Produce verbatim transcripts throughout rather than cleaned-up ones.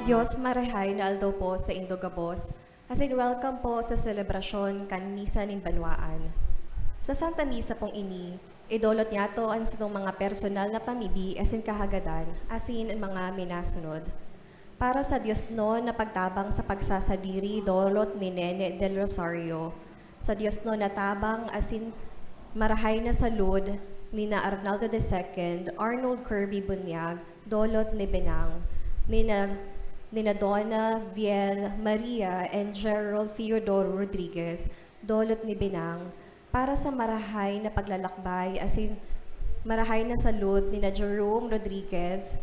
Dios, marahay na aldaw po saindo gabos, asin welcome po sa selebrasyon kan Misa nin Banwaan. Sa Santa Misa pong ini, idolot niyato an satong mga personal na pamibi asin kahagadan, asin an mga minasunod. Para sa diosnon na pagtabang sa pagsasadiri, dolot ni Nene Del Rosario. Sa diosnon na tabang asin marahay na salud nina Arnaldo the Second, Arnold Kirby Bunyag, dolot ni Benang, nina, nina Donna Viel Maria and Gerald Theodoro Rodriguez, dolot ni Benang, para sa marahay na paglalakbay asin marahay na salud nina Jerome Rodriguez,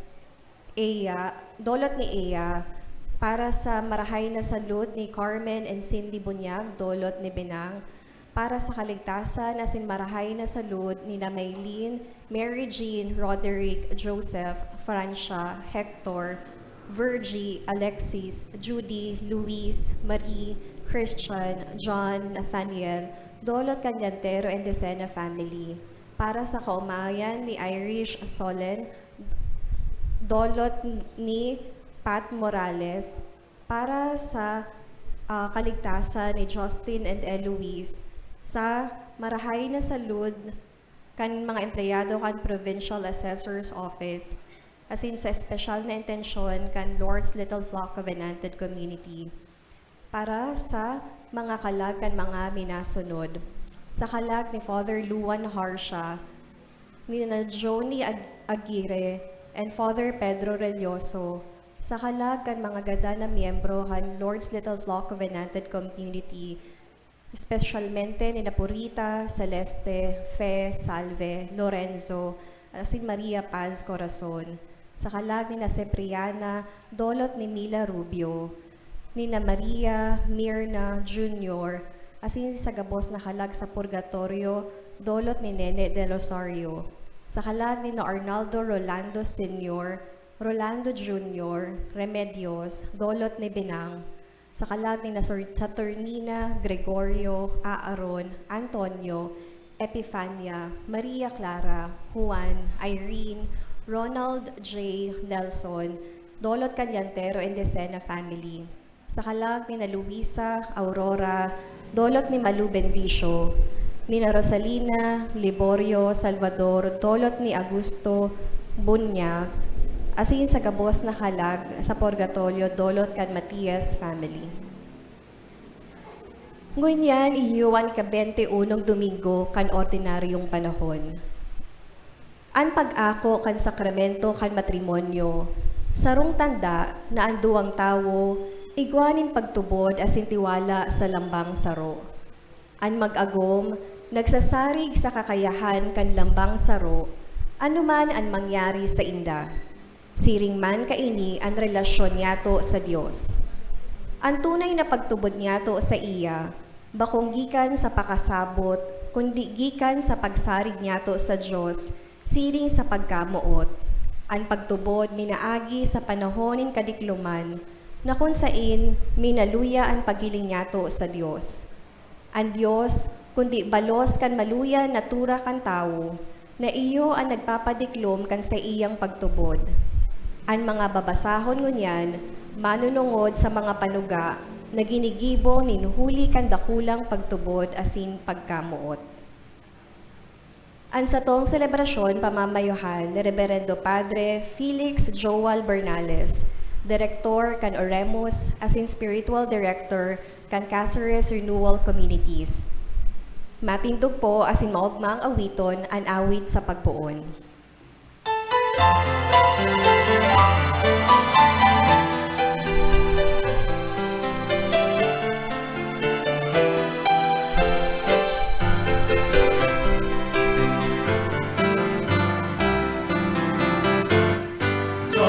Eya, dolot ni Eya, para sa marahay na salud ni Carmen and Cindy Bunyag, dolot ni Benang, para sa kaligtasan asin marahay na salud nina Maylene, Mary Jean, Roderick, Joseph, Francia, Hector, Virgie, Alexis, Judy, Luis, Marie, Christian, John, Nathaniel, dolot kan Llantero and Decena family, para sa kaomayan ni Irish Solen, dolot ni Pat Morales, para sa, ah, kaligtasan ni Justin and Eloise, sa marahay na salud kan mga empleyado kan Provincial Assessor's Office, asin sa espesyal na intensyon kan Lord's Little Flock Covenanted Community. Para sa mga kalag kan mga minasunod, sa kalag ni Father Luan Harsha, ni na Johnny Ag-, Aguirre, and Father Pedro Relloso, sa kalag kan mga gadan na miyembro kan Lord's Little Flock Covenanted Community, espesyalmente ni na Purita, Celeste, Fe, Salve, Lorenzo, asin Maria Paz Corazon. Sa kalag ni na Cipriana, dolot ni Mila Rubio, ni na Maria, Mirna, Junior, asin sa gabos na kalag sa purgatorio, dolot ni Nene Del Rosario. Sa kalag ni na Arnaldo Rolando Senior, Rolando Junior, Remedios, dolot ni Benang. Sa kalag ni na Sor-, Saturnina, Gregorio, Aaron, Antonio, Epifania, Maria Clara, Juan, Irene, Ronald J. Nelson, dolot kan Llantero and Decena family. Sa kalag ni na Luisa, Aurora, dolot ni Malu Bendicio, ni na Rosalina, Liborio, Salvador, dolot ni Augusto, Bunyag, asin sa gabos na kalag sa purgatorio, dolot kan Matias family. Ngunyan, iyo an ika-bente unong Domingo kan ordinaryong panahon. An pag-ako kan sakramento kan matrimonyo, sarong tanda na an duwang tawo igwa nin pagtubod asin tiwala sa lambang saro. An mag-agom nagsasarig sa kakayahan kan lambang saro, anoman an mangyari sainda. Siring man kaini an relasyon niyato sa Dios. An tunay na pagtubod niyato saiya, bakong gikan sa pakasabot, kundi gikan sa pagsarig niyato sa Dios, siring sa pagkamoot. An pagtubod minaagi sa panahon nin kadikloman, na kun saen minaluya an paghiling niyato sa Dios. An Dios, kundi balos kan maluya natura kan tawo, na iyo an nagpapadiklom kan saiyang pagtubod. An mga babasahon ngunyan manunungod sa mga panuga na ginigibo nin huli kan dakulang pagtubod asin pagkamoot. An satong selebrasyon pamamayohan ni Reberendo Padre Felix Joel Bernales, Direktor kan Oremus asin Spiritual Director kan Caceres Renewal Communities. Matindog po asin maogmang awiton an awit sa pagpoon.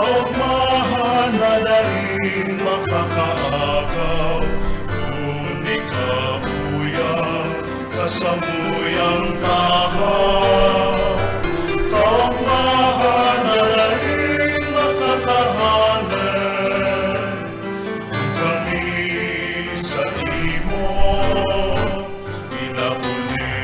Kaogmahan na daing makakaagaw, kundi kabuyan sa samuyang tahaw. Kaogmahan na daing makakahanen, kun kami sa imo pinapuli.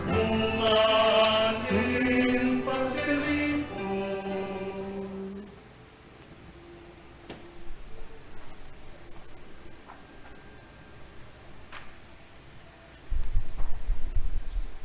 Bunga nin pag-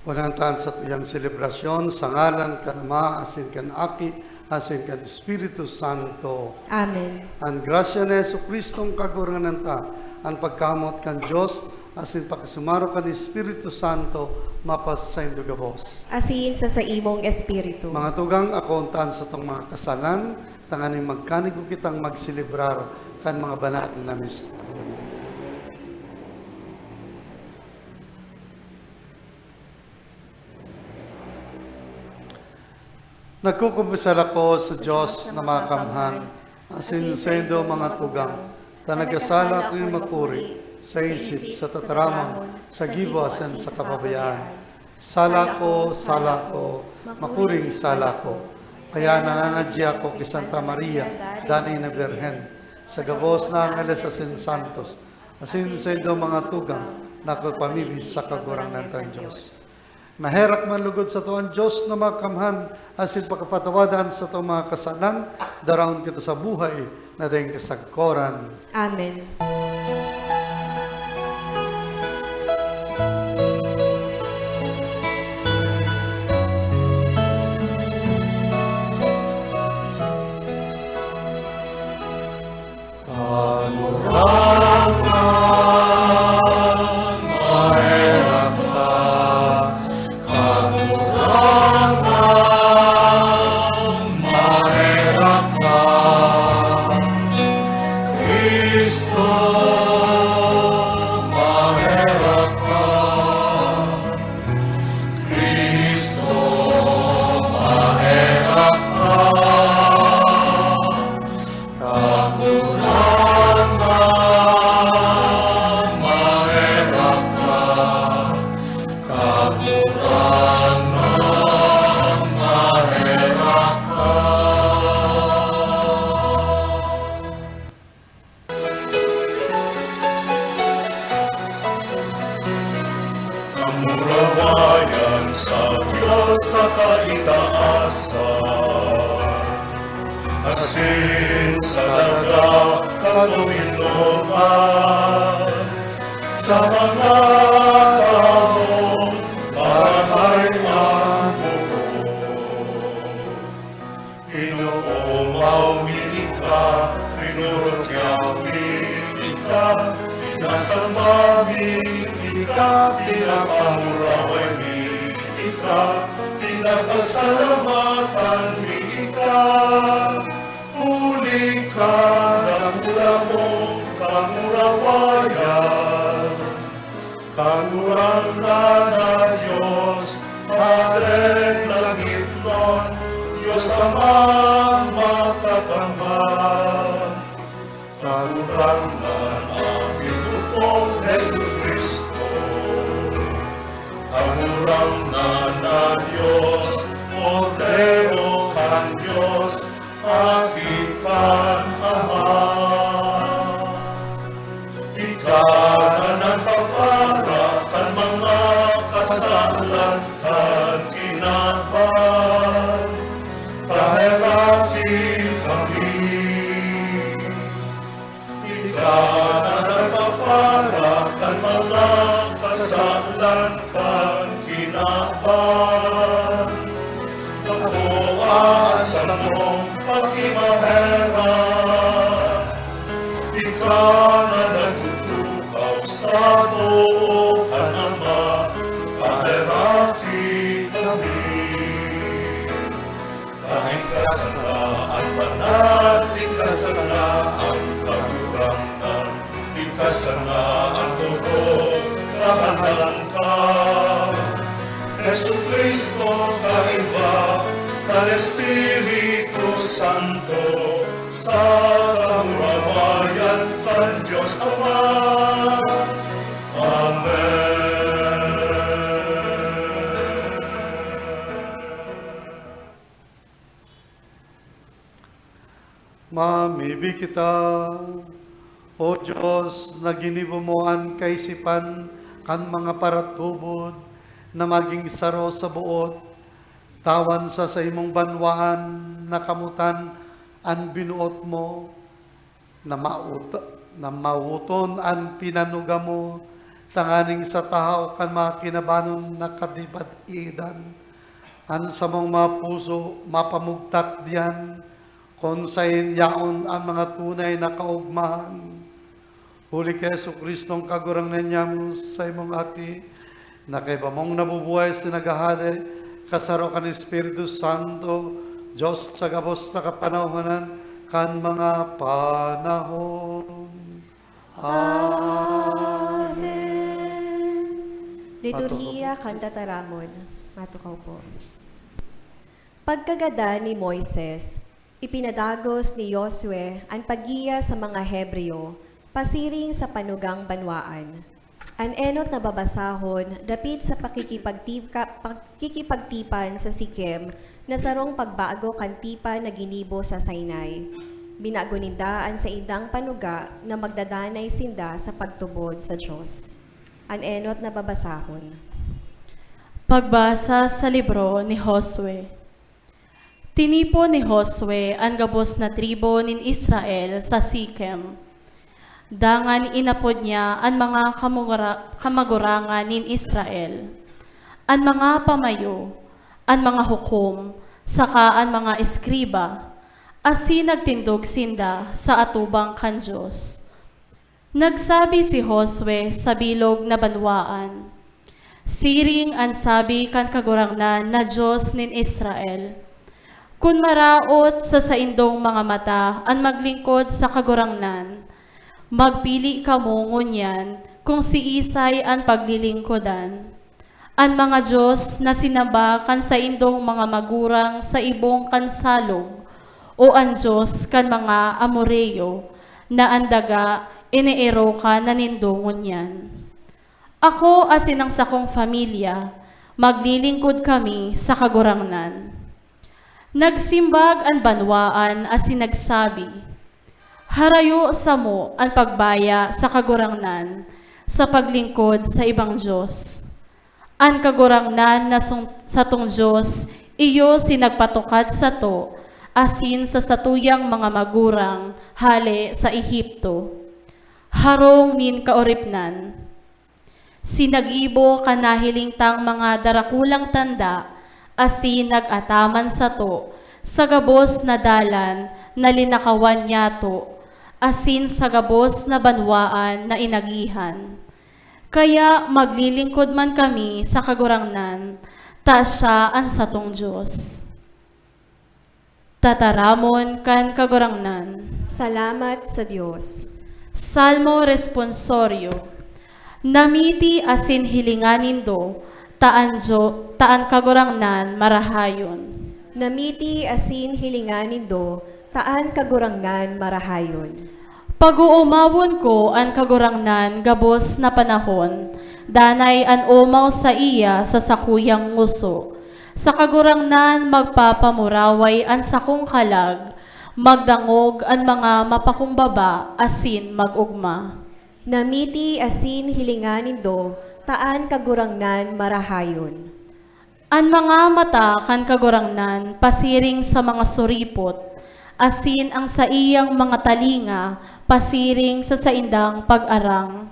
Punan ta an satuyang selebrasyon sa ngalan kan Ama, asin kan Aki, asin kan Espiritu Santo. Amen. An grasya ni Jesu-Cristong Kagurangnan ta, an pagkamoot kan Dios, asin pakisumaro kan Espiritu Santo, mapasaindo gabos. Asin sa saimong espiritu. Mga tugang, ako unta an satong mga kasalan, tanganing magkanigo kitang magselebrar kan mga banal na misteryo. Nagkukumpesar ako sa Dios na makamhan, asin saindo, mga tugang, ta nagkasala akong makuri sa isip, sa tataramon, sa gibo, asin sa kapabayaan. Sala ko, sala ko, makuring sala ko. Kaya nangangadya ako ki Santa Maria, danay na Birhen, sa gabos na angeles asin santos, asin saindo, mga tugang, na ako pamibi sa Kagurangnan kan Dios. Maherak man lugod sato an Dios na makamhan asin pakapatawadan sato mga kasalan, daraon kita sa buhay na daing kasagkoran. Amen. Mamibi kita, O Dios, na ginibo mo an kaisipan kan mga paratubod na magin saro sa boot, tawan sa saimong banwaan na kamotan an binoot mo, na maut-, na mawoton an pinanuga mo, tanganing sa tahaw kan mga kinabanon na kadibad-idan, an samong mga puso mapamugtak diyan, kun saen yaon an mga tunay na kaogmahan. Huli ki Jesu-Cristong Kagurangnan niamo, sa imong Aki, na kaiba mong nabubuhay asin naghahade, kasaro kan Espiritu Santo, Dios sa gabos na kapanahonan kan mga panahon. Amen. Liturhiya kan Tataramon. Matukaw po. Pagkagadan ni Moises, ipinadagos ni Josue an paggiya sa mga Hebreo pasiring sa panugang banwaan. An enot na babasahon dapit sa pakikipagtika-, pakikipagtipan sa Siquem na sarong pagbago kan tipan na ginibo sa Sinai. Binago ninda an saindang panuga na magdadanay sinda sa pagtubod sa Dios. An enot na babasahon. Pagbasa sa libro ni Josue. Tinipon ni Josue an gabos na tribu nin Israel sa Siquem. Dangan inapod niya an mga kamugura-, kamagurangan nin Israel, an mga pamayo, an mga hukom, saka an mga eskriba, asin nagtindog sinda sa atubang kan Dios. Nagsabi si Josue sa bilog na banwaan, "Siring an sabi kan Kagurangnan na Dios nin Israel, 'Kun maraot sa saindong mga mata an maglingkod sa Kagurangnan, magpili kamo ngunyan kun siisay an paglilingkodan: an mga dios na sinamba kan saindong mga magurang sa ibong kan salog, o an Dios kan mga Amoreo, na an daga ineerokan na nindo ngunyan. Ako asin ang sakong pamilya, maglilingkod kami sa Kagurangnan.'" Nagsimbag an banwaan asin nagsabi, "Harayo samo an pagbaya sa Kagurangnan sa paglingkod sa ibang dios. An Kagurangnan na sung-, satong Dios, iyo si nagpatukad sato asin sa satuyang mga magurang hale sa Egipto, harong nin kaoripnan. Sinagibo kan nahiling tang mga darakulang tanda asin nag-ataman sato sa gabos na dalan na linakawan niyato, asin sa gabos na banwaan na inagihan. Kaya maglilingkod man kami sa Kagurangnan, ta siya an satong Dios." Tataramon kan Kagurangnan. Salamat sa Dios. Salmo Responsorio. Namiti asin hilinga nindo, ta an Dio-, ta an Kagurangnan marahayon. Namiti asin hilinga nindo, ta an Kagurangnan marahayon. Pag-oomawon ko an Kagurangnan gabos na panahon, danay an omaw saiya sa sakuyang ngoso. Sa Kagurangnan magpapamuraway an sakong kalag, magdangog an mga mapakumbaba asin mag-ogma. Namiti asin hilinga nindo, ta an Kagurangnan marahayon. An mga mata kan Kagurangnan pasiring sa mga suripot, asin ang saiyang mga talinga pasiring sa saindang pag-arang.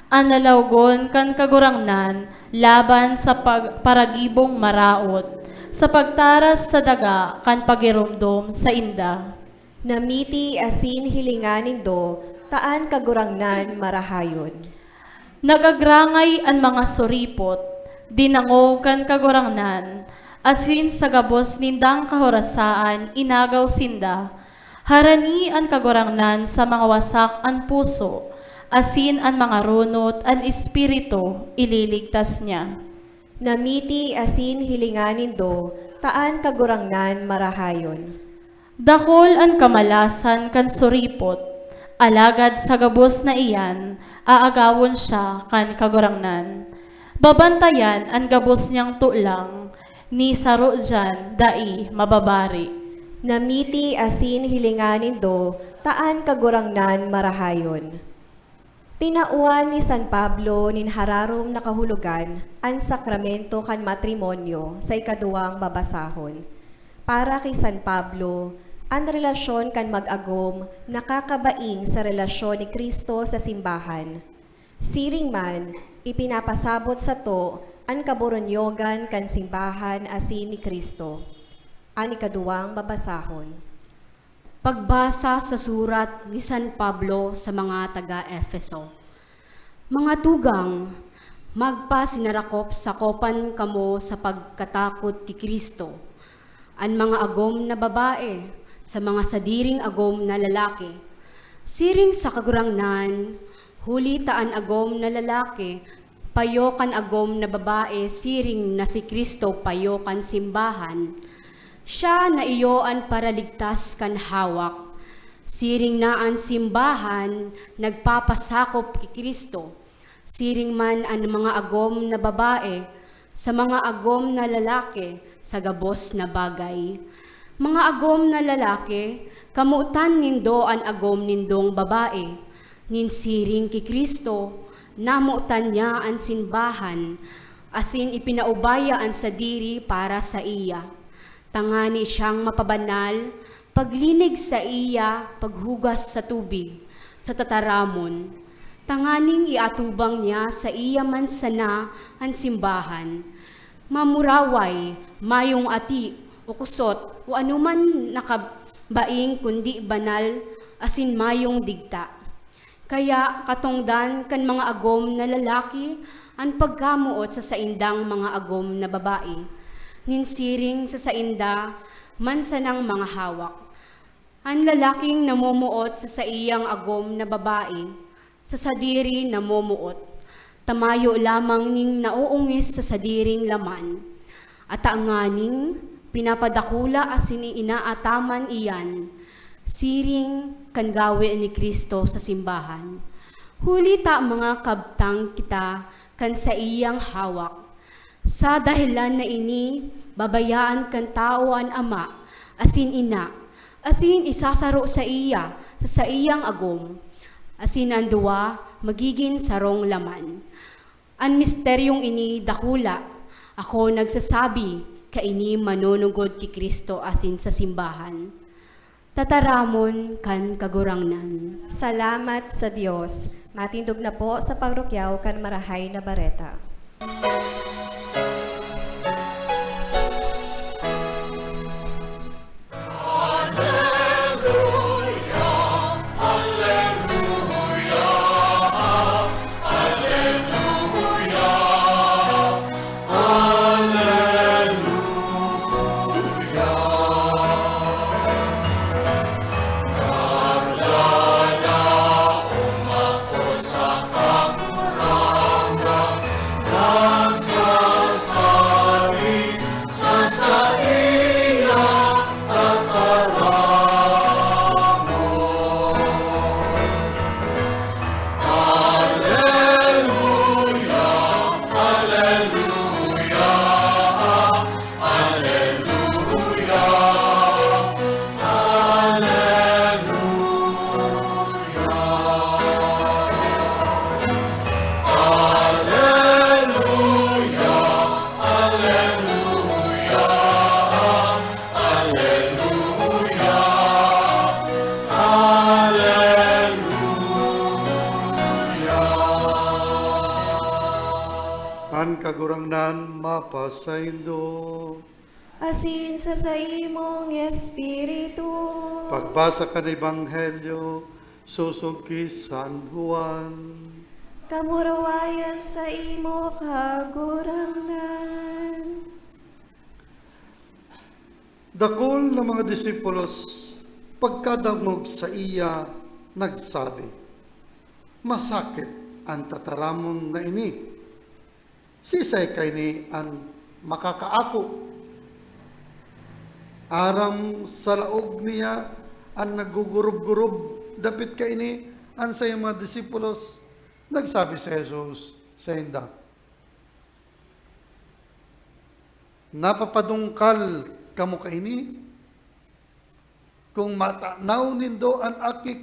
An lalawogon kan Kagurangnan laban sa pag-, paragibong maraot, sa pagtaras sa daga kan pagiromdom sainda. Namiti asin hilinga nindo, ta an Kagurangnan marahayon. Nag-agrangay an mga suripot, dinangog kan Kagurangnan, asin sa gabos nindang kahorasaan inagaw sinda. Harani an Kagurangnan sa mga wasak an puso, asin an mga runot an espiritu ililigtas niya. Namiti asin hilinga nindo, ta an Kagurangnan marahayon. Dakul an kamalasan kan suripot, alagad sa gabos na iyan, aagawon siya kan Kagurangnan. Babantayan an gabos niyang tolang, ni saro diyan dai mababari. Namiti asin hilinga nindo, ta an Kagurangnan marahayon. Tinawan ni San Pablo nin hararom na kahulogan an sakramento kan matrimonyo sa ikaduwang babasahon. Para ki San Pablo, an relasyon kan mag-agom nakakabaing sa relasyon ni Cristo sa simbahan. Siring man, Ipinapasabot sato an kaborunyogan kan simbahan asin ni Cristo. An ikaduwang babasahon. Pagbasa sa surat ni San Pablo sa mga taga Efeso. Mga tugang, magpasinarakop-sakopan kamo sa pagkatakot ki Cristo. An mga agom na babae sa mga sadiring agom na lalaki. Siring sa Kagurangnan, huli ta an agom na lalaki payo kan agom na babae, siring na si Cristo payo kan simbahan. Siya na iyo an paraligtas kan hawak. Siring na an simbahan nagpapasakop ki Cristo. Siring man an mga agom na babae sa mga agom na lalaki sa gabos na bagay. Mga agom na lalaki, kamotan nindo an agom nindong babae. Nin siring ki Cristo, namotan niya an simbahan, asin ipinaubaya an sadiri para saiya, tangani siyang mapabanal, paglinig saiya, paghugas sa tubig, sa tataramon, tanganing iatubang niya saiya man sana an simbahan. Mamuraway, mayong ati, o kusot, o anoman na kabaing kundi banal asin mayong digta. Kaya katongdan kan mga agom na lalaki an pagkamoot sa saindang mga agom na babae, nin siring sa sainda man sanang mga hawak. An lalaking namomoot sa saiyang agom na babae, sa sadiri namomoot, ta mayo lamang nin naoongis sa sadiring laman, ata nganing pinapadakula asin inaataman iyan, siring kan gawe ni Cristo sa simbahan. Huli ta mga kabtang kita kan saiyang hawak. Sa dahelan na ini, babayaan kan tawo an ama asin ina, asin isasaro saiya sa saiyang agom, asin an duwa magigin sarong laman. An misteryong ini dakula. Ako nagsasabi kaini manunugod ki Cristo asin sa simbahan. Tataramon kan Kagurangnan. Salamat sa Dios. Matindog na po sa pagrukyaw kan Marahay na Bareta. An Kagurangnan mapasaindo. Asin sa saimong espiritu. Pagbasa kan Ebanghelyo sosog ki San Juan. Kamurawayan saimo, Kagurangnan. Dakul na mga disipulos, pagkadangog saiya, nagsabi, "Masakit an tataramon na ini. Siisay kaini an makakaako? Aram sa laog niya an naggugurob-gurob." Dapit kaini, an saiyang mga disipulos, nagsabi si Jesus sainda, "Napapadungkal kamo kaini? Kun matanaw nindo an aki,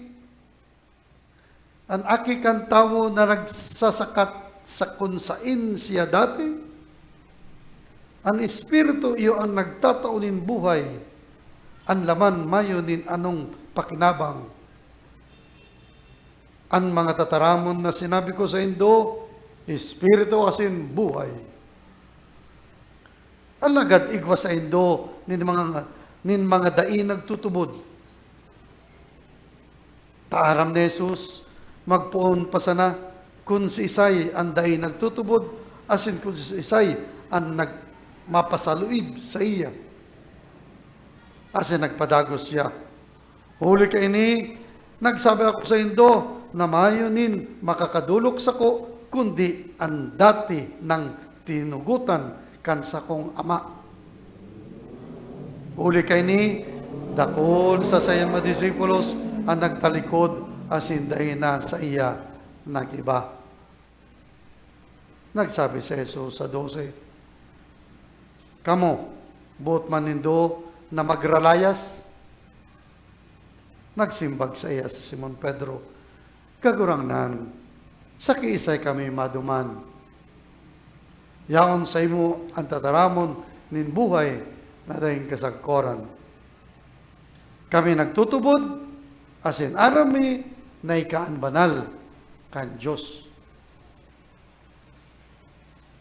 an Aki kan Tawo na nagsasakat sa kun saen siya dati, an Espiritu iyo an nagtatao nin buhay, an laman mayo nin anong pakinabang. An mga tataramon na sinabi ko saindo, Espiritu asin buhay. Alagad igwa saindo nin mga, nin mga dai nagtutubod. Ta aram ni Jesus, magpoon pa sana kun siisay an dai nagtutubod, asin kun siisay an nag-, mapasaluib saiya. Asin nagpadagos siya. Huli kaini, nagsabi ako saindo na mayo nin makakadolok sako, kundi an dati nang tinugotan kan sakong Ama. Huli kaini, dakul sa saiyang mga disipulos an nagtalikod asin dai na saiya nag-iba. Nagsabi si Jesus sa dose, "Kamo, boot man nindo na magralayas?" Nagsimbag saiya si Simon Pedro, "Kagurangnan, sa kiisay kami maduman? Yaon saimo an tataramon nin buhay na daing kasagkoran. Kami nagtutubod, asin aram mi na ika an banal kan Dios."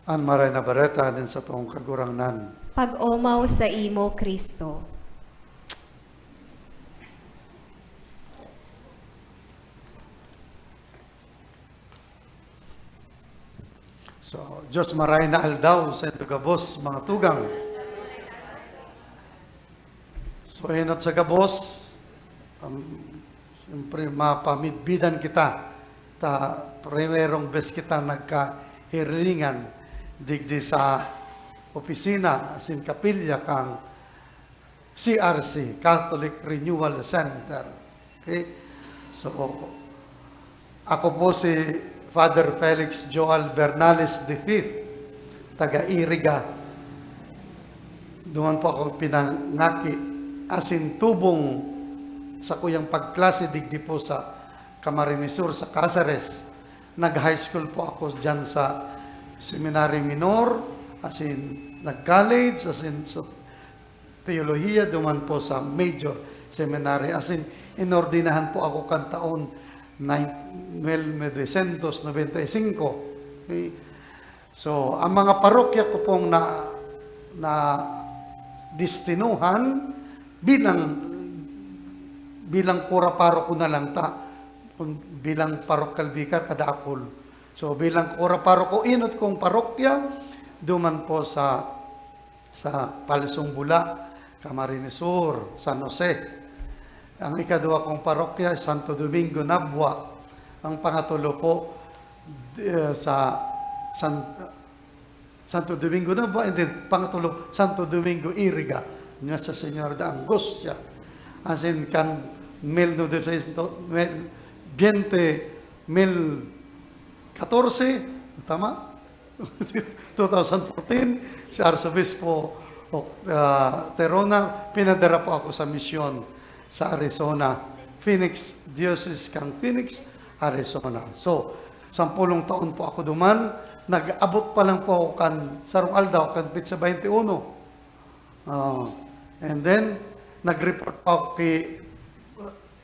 An Maray na Bareta nin satong Kagurangnan. Pag-omaw saimo, Cristo. So, Dios maray na aldaw saindo gabos, mga tugang. So, enot sa gabos, um, siyempre, mapamidbidan kita. Ta, primerong bes kita nagkahirilingan digdi sa opisina, asin kapilya kan C R C, Catholic Renewal Center. Okay? So, ako po si Father Felix Joel Bernales the fifth, taga Iriga. Duman po ako pinangaki, asin tubong sa kuyang pagklase digdi po sa Camarines Sur, sa Caceres. Nag-high school po ako diyan sa Seminary Minor, asin nag-college, asin sa teolohiya, duman po sa Major Seminary. Asin inordinahan po ako kan taon nine, mil novecientos noventa y cinco. Okay? So, ang mga parokya ko pong na, na destinuhan bilang, bilang kura paroko na lang ta, kung bilang parokyal vicar, kadakul. So, bilang kura paroko, enot kong parokya, duman po sa, sa Palisong Bula, Camarines Sur, San Jose. Ang ikaduwa kong parokya, Santo Domingo, Nabua. Ang pangatulo po, eh, sa San, Santo Domingo na ba? And then, pangatulo, Santo Domingo, Iriga, nga sa Señor de Angustia. Asin kan mil novecientos, mil, veinte, mil katorse, tama? Two thousand fourteen, si Arsobispo, ah, Terona, pinadara po ako sa misyon sa Arizona, Phoenix, Diocese kan Phoenix, Arizona. So, sampolong taon po ako duman. Nag-abot pa lang po ako kan sarong aldaw, kan petsa baynte uno. Ah, and then, nag-report pa ako ki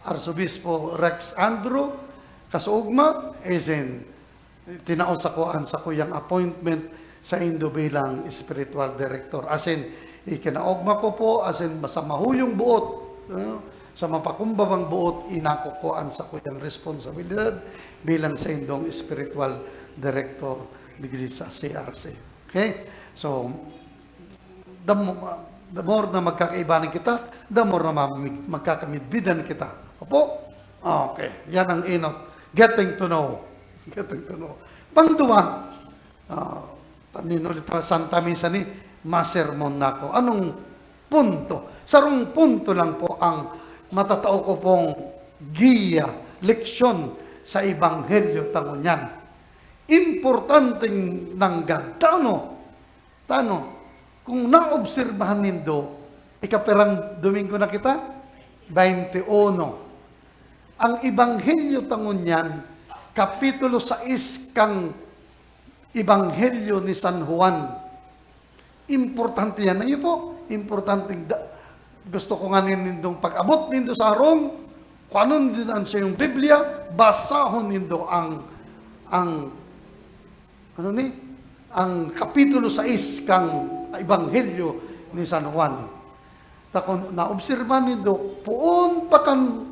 Arsobispo Rex Andrew Kasuugma, as in, tinao sako an sakuyang appointment saindo bilang spiritual director. As in, ikinaogma ko po, as in, sa mahuyong boot, no? Sa mapakumbabang boot, inako ko an sakuyang responsibilidad bilang saindong spiritual director digdi sa C R C. Okay? So, the mo-, the more na magkakaibanan kita, the more na mamig-, magkakamidbidan kita. Opo? Okay. Yan ang enot. Getting to know. Getting to know. Pangduwa, ah, tanin ulit ang Santa Misa ni, masermon na ako. Anong punto? Sarong punto lang po ang matatao ko pong giya, leksyon sa Ebanghelyo ta ngunyan. Importanteng nanggad. Ta ano? Ta ano? Kung naobserbahan nindo, ikapirang Domingo na kita? Baynte uno. Ang Ebanghelyo ta ngunyan, Kapitulo sais kan Ebanghelyo ni San Juan. Importante yan. Ayun po, importanteng da-, gusto ko nga nindong pag-abot nindo sa harong, kuanon din an sayong Biblia, basahon nindo ang, ang Ano ni? Ang Kapitulo sais kan Ebanghelyo ni San Juan. Ta kun naobserbahan nindo, poon pa kan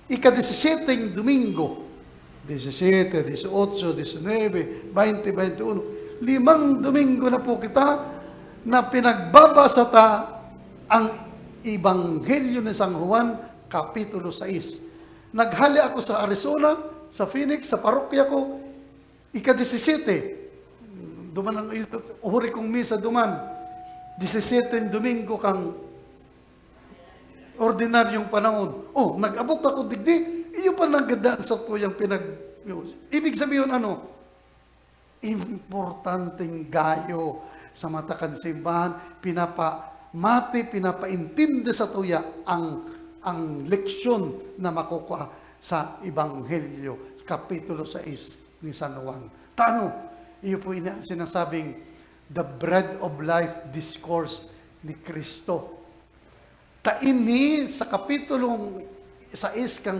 ika-disisiyeteng Domingo, disisiyete, disyotso, disynuebe, baynte, baynte uno, limang Domingo na po kita na pinagbabasa ta ang Ebanghelyo ni San Juan, Kapitulo sais. Naghale ako sa Arizona, sa Phoenix, sa parokya ko, ika-disisiyete. Duman ang huri kong misa duman. Disisiyete Domingo kan ordinaryong panahon. Oh, nag-abot ako digdi, iyo pa nagdaan sa tuyang pinag-, ibig sabihin ano? Importanteng gayo sa mata kan simbahan, pinapamati, pinapaintindi sa tuya ang, ang leksyon na makukuha sa Ebanghelyo, Kapitulo sais ni San Juan. Tano, iyo po ini ang sinasabing the Bread of Life Discourse ni Cristo. Ta ini sa Kapitulong sais kan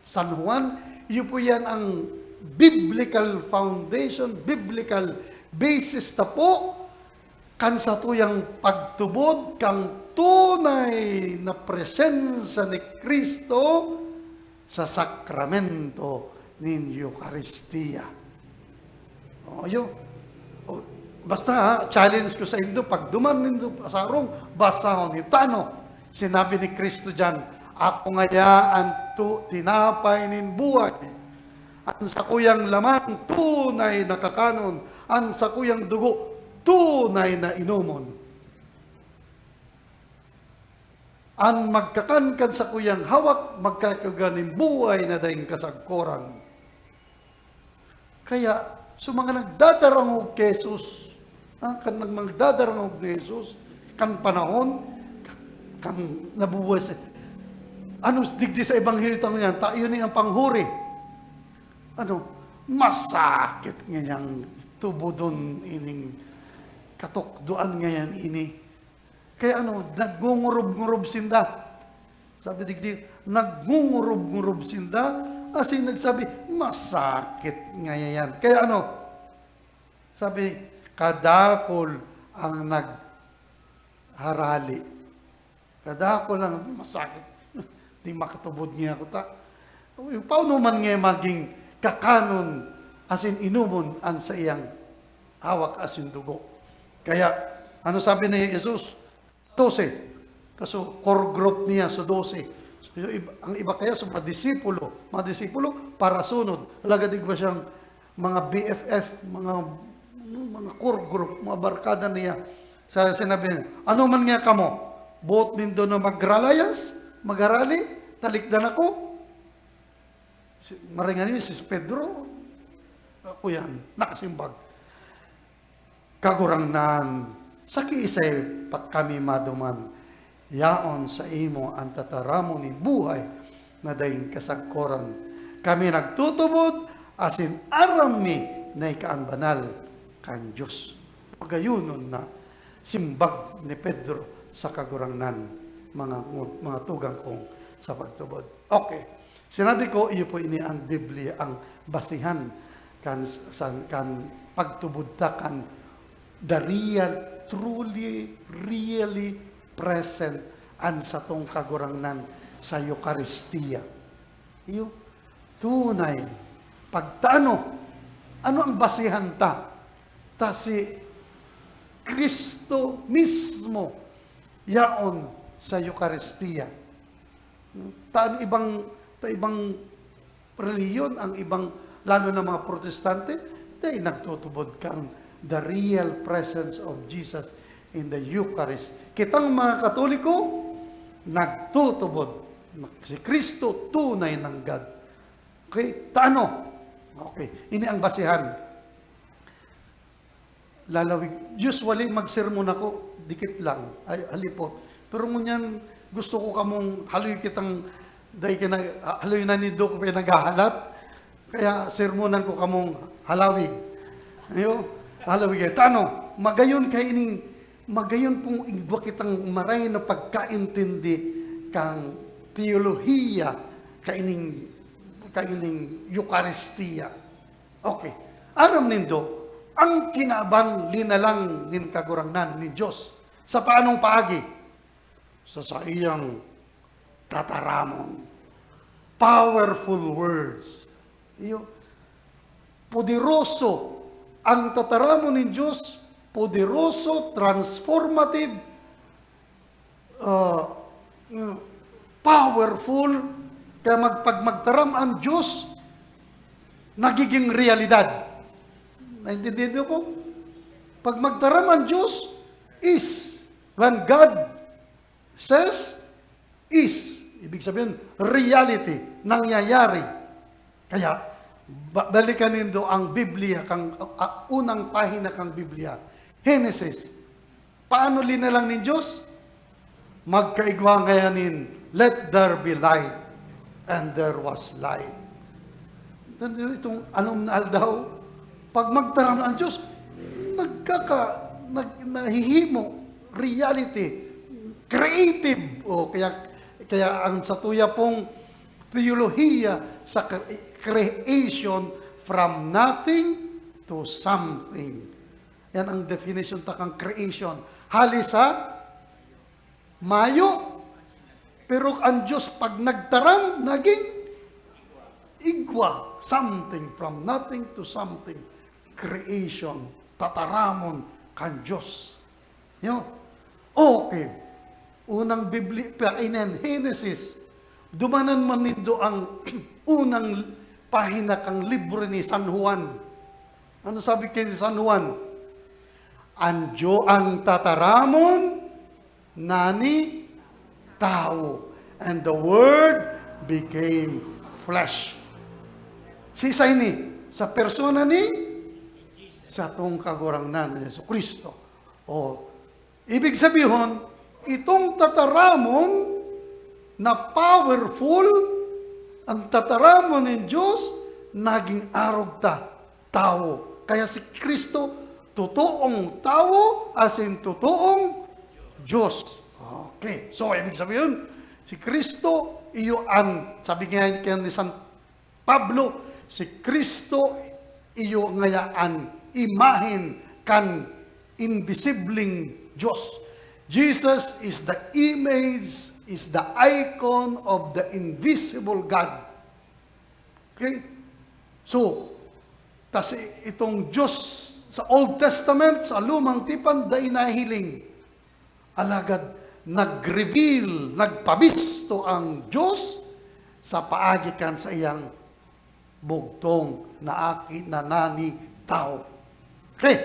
San Juan, iyo po yan ang biblical foundation, biblical basis ta po kan satuyang pagtubod kan tunay na presensya ni Cristo sa sakramento nin Eukaristia. Oh, yun. Oh, basta, ha, challenge ko saindo, pag duman nindo sa harong, basahon nindo. Tano, sinabi ni Cristo diyan, "Ako ngaya an tu-, tinapay nin buhay. An sakuyang laman, tunay na kakanon. An sakuyang dugo, tunay na inomon." An magkakan kan sakuyang hawak, magkaigwa nin buhay na daing kasagkoran. Kaya, sa mga nagdadarangog ki Jesus, ah, kan nag-, magdadarangog ni Jesus, kan panahon, kan nabubuhay sa, ano, digdi sa ebanghelyo ta ngunyan, ta, yun ang panghuri. Ano, masakit ngayang tubodon ining katukdoan ngayan ini. Kaya ano, nagngungurob-ngurob sinda. Sabi digdi, nagngungurob-ngurob sinda, asin nagsabi, "Masakit ngaya yan." Kaya ano, sabi, kadakul ang nagharali. Kadakul ang masakit. Di makatubod niya ako ta. Uy, paano man nga maging kakanon asin inomon an saiyang hawak asin dugo? Kaya, ano sabi ni Jesus? Dose. Kaso, core group niya, so dose. So, yung iba, ang iba kaya, so mga disipulo. Mga disipulo, parasunod. Alagad igwa siyang mga B F F, mga, mga core group, mga barkada niya. Sa, sinabi niya, "Ano man nga kamo? Boot nindo na magralayas, magarali, talikdan ako?" Si, maringan niya si Pedro, "Ako yan," nakasimbag. "Kagurangnan, sa kiisay pa kami maduman? Yaon saimo an tataramon nin buhay na daing kasagkoran. Kami nagtutubod, asin aram mi na ika an banal kan Dios." Pagayonon na simbag ni Pedro sa Kagurangnan, mga ngu-, mga tugang kong sa pagtubod. Okay. Sinabi ko, iyo po ini ang Biblia, ang basihan kan, san, kan pagtubod ta kan the real, truly, really present an satong Kagurangnan sa Eukaristia. Iyo, tunay. Pagtano, ano ang basihan ta? Ta si Cristo mismo yaon sa Eukaristia. Ta an ibang, ta ibang relihiyon, ang ibang, lalo na mga Protestante, dai nagtutubod kan the real presence of Jesus in the Eucharist. Kitang mga Katoliko, nagtutubod na si Cristo tunay nanggad. Okay? Ta ano? Okay. Ini ang basihan. Lalawig. Usually, magsermon ako, dikit lang, ay, halipot. Pero ngunyan, gusto ko kamong haloy kitang, dai kina-, haloy na ni Doc pa naghahalat. Kaya sermonan ko kamong halawig. Ayo, halawig. Tano, magayon kay ining, magayon pong igwa kitang maray na pagkaintindi kang teolohiya kaining, kaining Eukaristia. Okay. Aram nindo, ang kinaban linalang nin Kagurangnan, nin Dios. Sa paanong paagi? Sa saiyang tataramon. Powerful words. Iyo, poderoso. Ang tataramon nin Dios, poderoso, transformative, ah, mm, powerful. Kaya mag-, pag magtaram ang Dios, nagiging realidad. Naintindihan niyo po? Pag magtaram ang Dios, is. When God says, is. Ibig sabihin, reality, nangyayari. Kaya, ba-, balikan nindo ang Biblia, kang, ah, unang pahina kang Biblia. Genesis. Paano linalang nin Dios? Magkaigwa ngayan nin, "Let there be light." And there was light. Itong anom na aldaw, pag magtaram ang Dios, nagkaka-, nag-, nahihimo, reality, creative. O kaya, kaya ang satuya pong teolohiya sa cre-, creation, from nothing to something. Yan ang definition ta kan creation. Hali sa mayo. Pero ang Dios, pag nagtaram, naging igwa. Something, from nothing to something. Creation. Tataramon kan Dios. Yo? Okay. Unang Bibli-, pa, inen, Genesis. Dumanan man nindo ang unang pahina kan libro ni San Juan. Ano sabi kay San Juan? Ang Diyo-, ang tataramon na ni tawo. And the Word became flesh. Siisay ni? Sa persona ni satong Kagurangnan, Jesu-Cristo. O, ibig sabihon, itong tataramon na powerful, ang tataramon nin Dios, naging arog ta, tawo. Kaya si Cristo, totoong tawo, asin totoong Dios. Okay. So, ibig sabihon, si Cristo, iyo an, sabi nga ni San Pablo, si Cristo iyo ngaya an imahen kan imbisibleng Dios. Jesus is the image, is the icon of the invisible God. Okay? So, tas i-, itong Dios sa Old Testament, sa Lumang Tipan, dai nahiling. Alagad nag-reveal, nagpabisto ang Dios sa paagi kan saiyang bugtong na aki na nani tawo. Okay,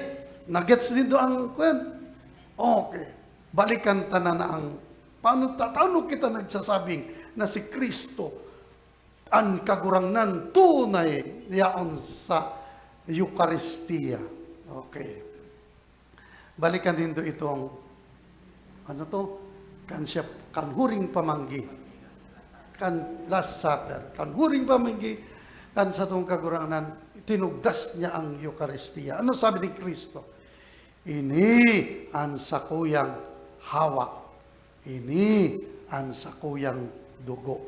nagets nindo ang kwan? Okay, balikan ta na ang, paano ta-, paano kita nagsasabing na si Cristo an Kagurangnan tunay yaon sa Eukaristia? Okay. Balikan nindo itong, ano to? Kan siya, kan huring pamanggi. Kan Last Supper. Kan huring pamanggi, kan satong Kagurangnan, tinugdas niya ang Eukaristia. Ano sabi ni Cristo? "Ini an sakuyang hawak. Ini an sakuyang dugo."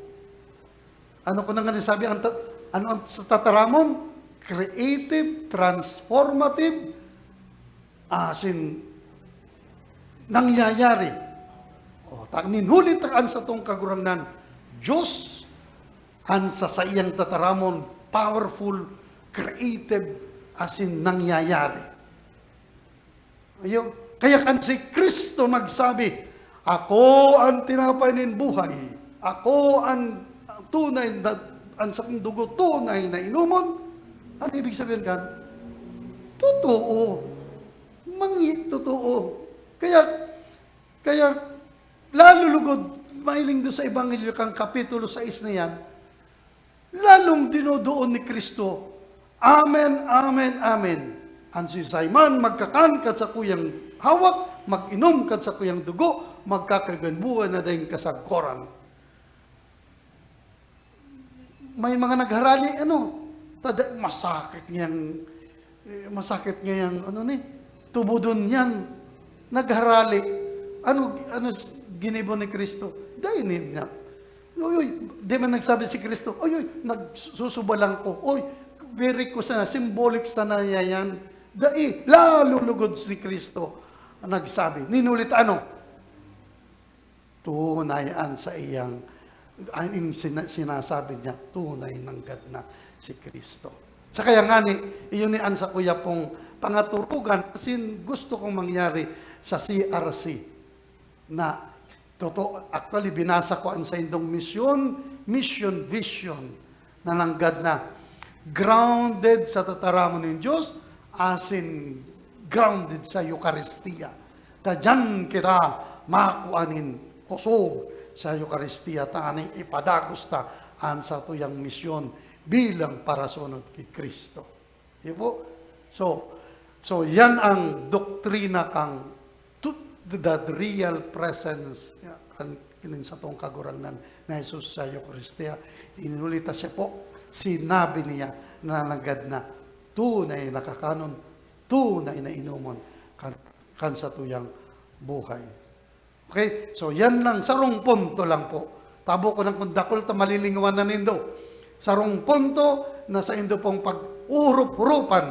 Ano ko na nga nasabi, ang ta-, ano ang sa tataramon? Creative, transformative, asin nangyayari. O, ta-, ninhuli ta an satong Kagurangnan, Dios, an sa saiyang tataramon, powerful, creative, asin nangyayari. Ayo, kaya kan si Cristo nagsabi, "Ako an tinapay nin buhay. Ako an tunay na, an sakong dugo tunay na inomon." Ano ibig sabihin kan? Totoo. Mangi-, totoo. Kaya, kaya, lalo lugod, mahiling do sa Ebanghelyo kan Kapitulo sais na yan, lalong dinodoon ni Cristo, "Amen, amen, amen. An siisay man magkakan kan sakuyang hawak, mag-inom kan sakuyang dugo, magkakaigwang buhay na daing kasagkoran." May mga nagharali, ano, tada-, masakit ngayang, eh, masakit ngayang, ano ni, tubudon niyan. Nagharali. Ano, ano ginibo ni Cristo? Dai niya. Uy, uy, di man nagsabi si Cristo, "Uy, uy, nagsusuba lang ko. Uy, very ko sana, symbolic sana niya yan. Dai, lalo lugod ni Cristo nagsabi. Ninulit ano? Tunay an saiyang, an in sina-, sinasabi niya, tunay nanggad na si Cristo. Sa kaya ngani, iyon ni an sakuya pong pangaturugan, asin gusto kong mangyari sa C R C na totoo, actually, binasa ko an saindong misyon, mission vision, na nanggad na grounded sa tataramon nin Dios, asin grounded sa Eukaristia. Ta diyan kita makua nin kusog sa Eukaristia, tanganing ipadagos ta an satuyang misyon bilang parasunod ki Cristo. Di po? So, so yan ang doktrina kang to, the real presence kan, kan satong Kagurangnan na Jesus sa Eukaristia. Inuli ta siya po, sinabi niya na nanggad na tunay na kakanon, tunay na inomon kan, kan satuyang buhay. Okay? So, yan lang, sarong punto lang po. Tabo ko nang kung dakul ta malilingwan na nindo. Sarong punto na saindo pong pag-urup-urupan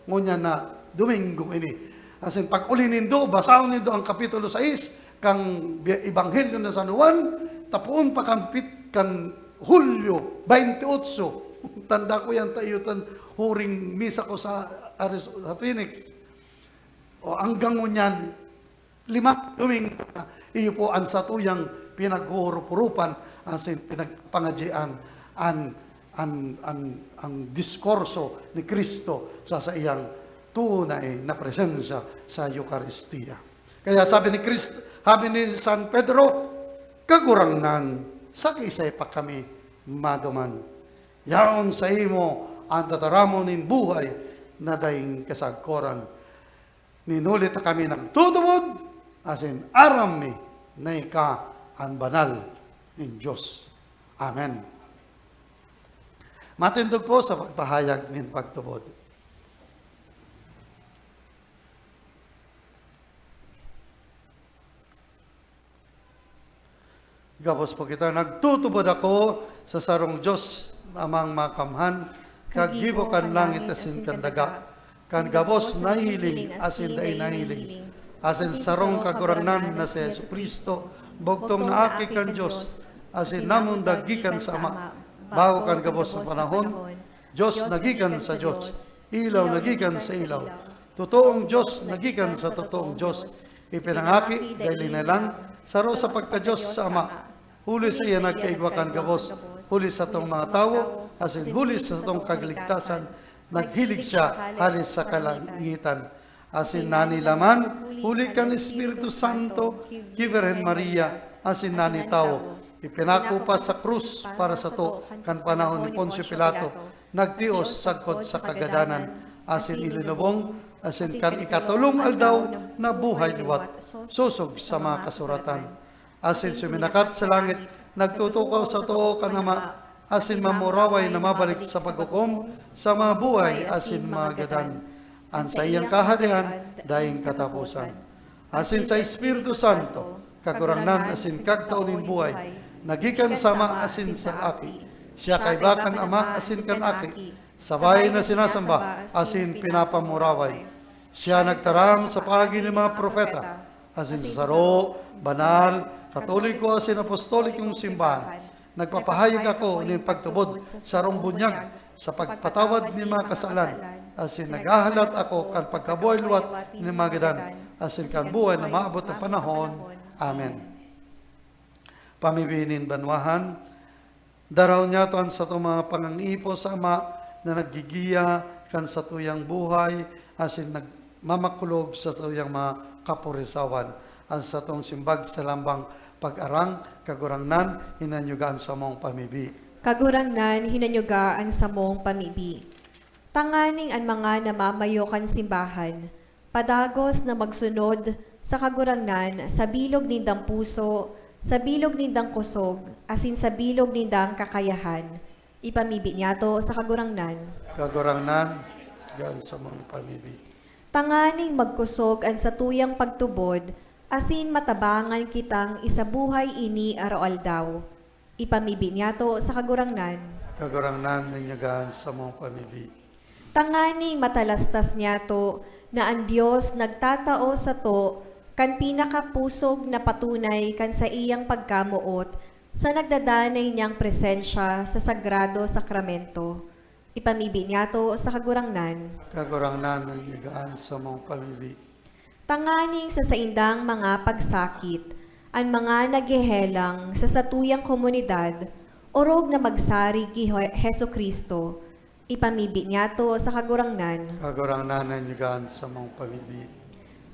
ngunyan na Domingo ini. Asin pag-uli nindo, basahon nindo ang Kapitulo sais kan Bi-, Ebanghelyo na San Juan, tapoon pa kan pit-, kan Hulyo twenty-eight. Tanda ko yan, tayo tan huring misa ko sa Arizo-, sa Phoenix. O, hanggang ngunyan, lima Domingo na, iyo po an satuyang pinaghuhurup-hurupan asin pinagpangadyian an, an, an, ang diskurso ni Cristo sa saiyang tunay na presensya sa Eukaristia. Kaya sabi ni Cristo, sabi ni San Pedro, "Kagurangnan, sa kiisay pa kami maduman? Yaon saimo an tataramon nin buhay na daing kasagkoran." Ninuli ta kami nagtutubod, asin aram mi na ika an banal nin Dios. Amen. Matindog po sa pagpahayag nin pagtubod. Gabos po kita, nagtutubod ako sa sarong Dios, Amang Makamhan, kagibo kan langit asin kan daga, kan gabos nahihiling asin dai nahihiling, asin sarong Kagurangnan na si Jesu-Cristo, bugtong na Aki kan Dios, asin namundag gikan sa Ama, bago kan gabos na panahon, Dios na gikan sa Dios, ilaw na gikan sa ilaw, totoong Dios na gikan sa totoong Dios, ipinangaki, dai linalang, saro sa pagka-Dios sa Ama. Huli saiya nagkaigwa kan gabos, huli satong mga tawo, asin huli satong kaligtasan, naghilig siya hale sa kalangitan. Asin nanilaman, huli kan Espiritu Santo, ki Virgen Maria, asin nani tawo. Ipinakupas sa krus para sato kan panahon ni Poncio Pilato, nagtios sagkod sa kagadanan, asin ilinubong, asin kan ikatolong aldaw nabuhay liwat, sosog sa mga kasuratan. Asin suminakat sa langit, nagtutukaw sa too kan Ama, asin mamuraway na mabalik sa paghukom sa mga buhay asin mga gadan. An saiyang kahadean daing kataposan. Asin sa Espiritu Santo, Kagurangnan asin Kagtao nin buhay, nagikan sa Ama asin sa Aki. Siya kaiba kan Ama asin kan Aki, sabay na sinasamba asin pinapamuraway. Siya nagtaram sa paagi nin mga propeta, asin sa saro, banal, katoliko asin apostolikong simbahan. Nagpapahayag ako nin pagtubod sa sarong bunyag sa pagpatawad nin mga kasalan, asin naghahalat ako kan pagkabuhay liwat nin mga gadan, asin kan buhay na maabot na panahon. Amen. Pamibi nin banwahan, daraw niyato an satong mga pangangipo sa Ama na naggigiya kan satuyang buhay, asin nagmamakulog sa satuyang mga kapurisawan. An satong simbag sa lambang pag-arang, Kagurangnan, hinanyuga an samong pamibi. Kagurangnan, hinanyuga an samong pamibi. Tanganing an mga namamayo kan simbahan, padagos na magsunod sa Kagurangnan sa bilog nindang puso, sa bilog nindang kusog, asin sa bilog nindang kakayahan. Ipamibi niyato sa Kagurangnan. Kagurangnan, hinanyuga an samong pamibi. Tanganing magkusog an satuyang pagtubod, asin matabangan kitang isabuhay ini araw-aldaw. Ipamibi niyato sa Kagurangnan. Kagurangnan, hinanyuga an samong pamibi. Tanganing matalastas niyato na an Dios nagtatao sato kan pinakapusog na patunay kan saiyang pagkamoot sa nagdadanay niyang presensya sa Sagrado Sakramento. Ipamibi niyato sa Kagurangnan. Kagurangnan, nanigaan sa mong pamibi. Tanganing sa saindang mga pagsakit, an mga naghehelang sa satuyang komunidad, orog na magsarig ki Je-, Jesu-Cristo, ipamibi niyato sa Kagurangnan. Kagurangnan, nanigaan sa mong pamibi.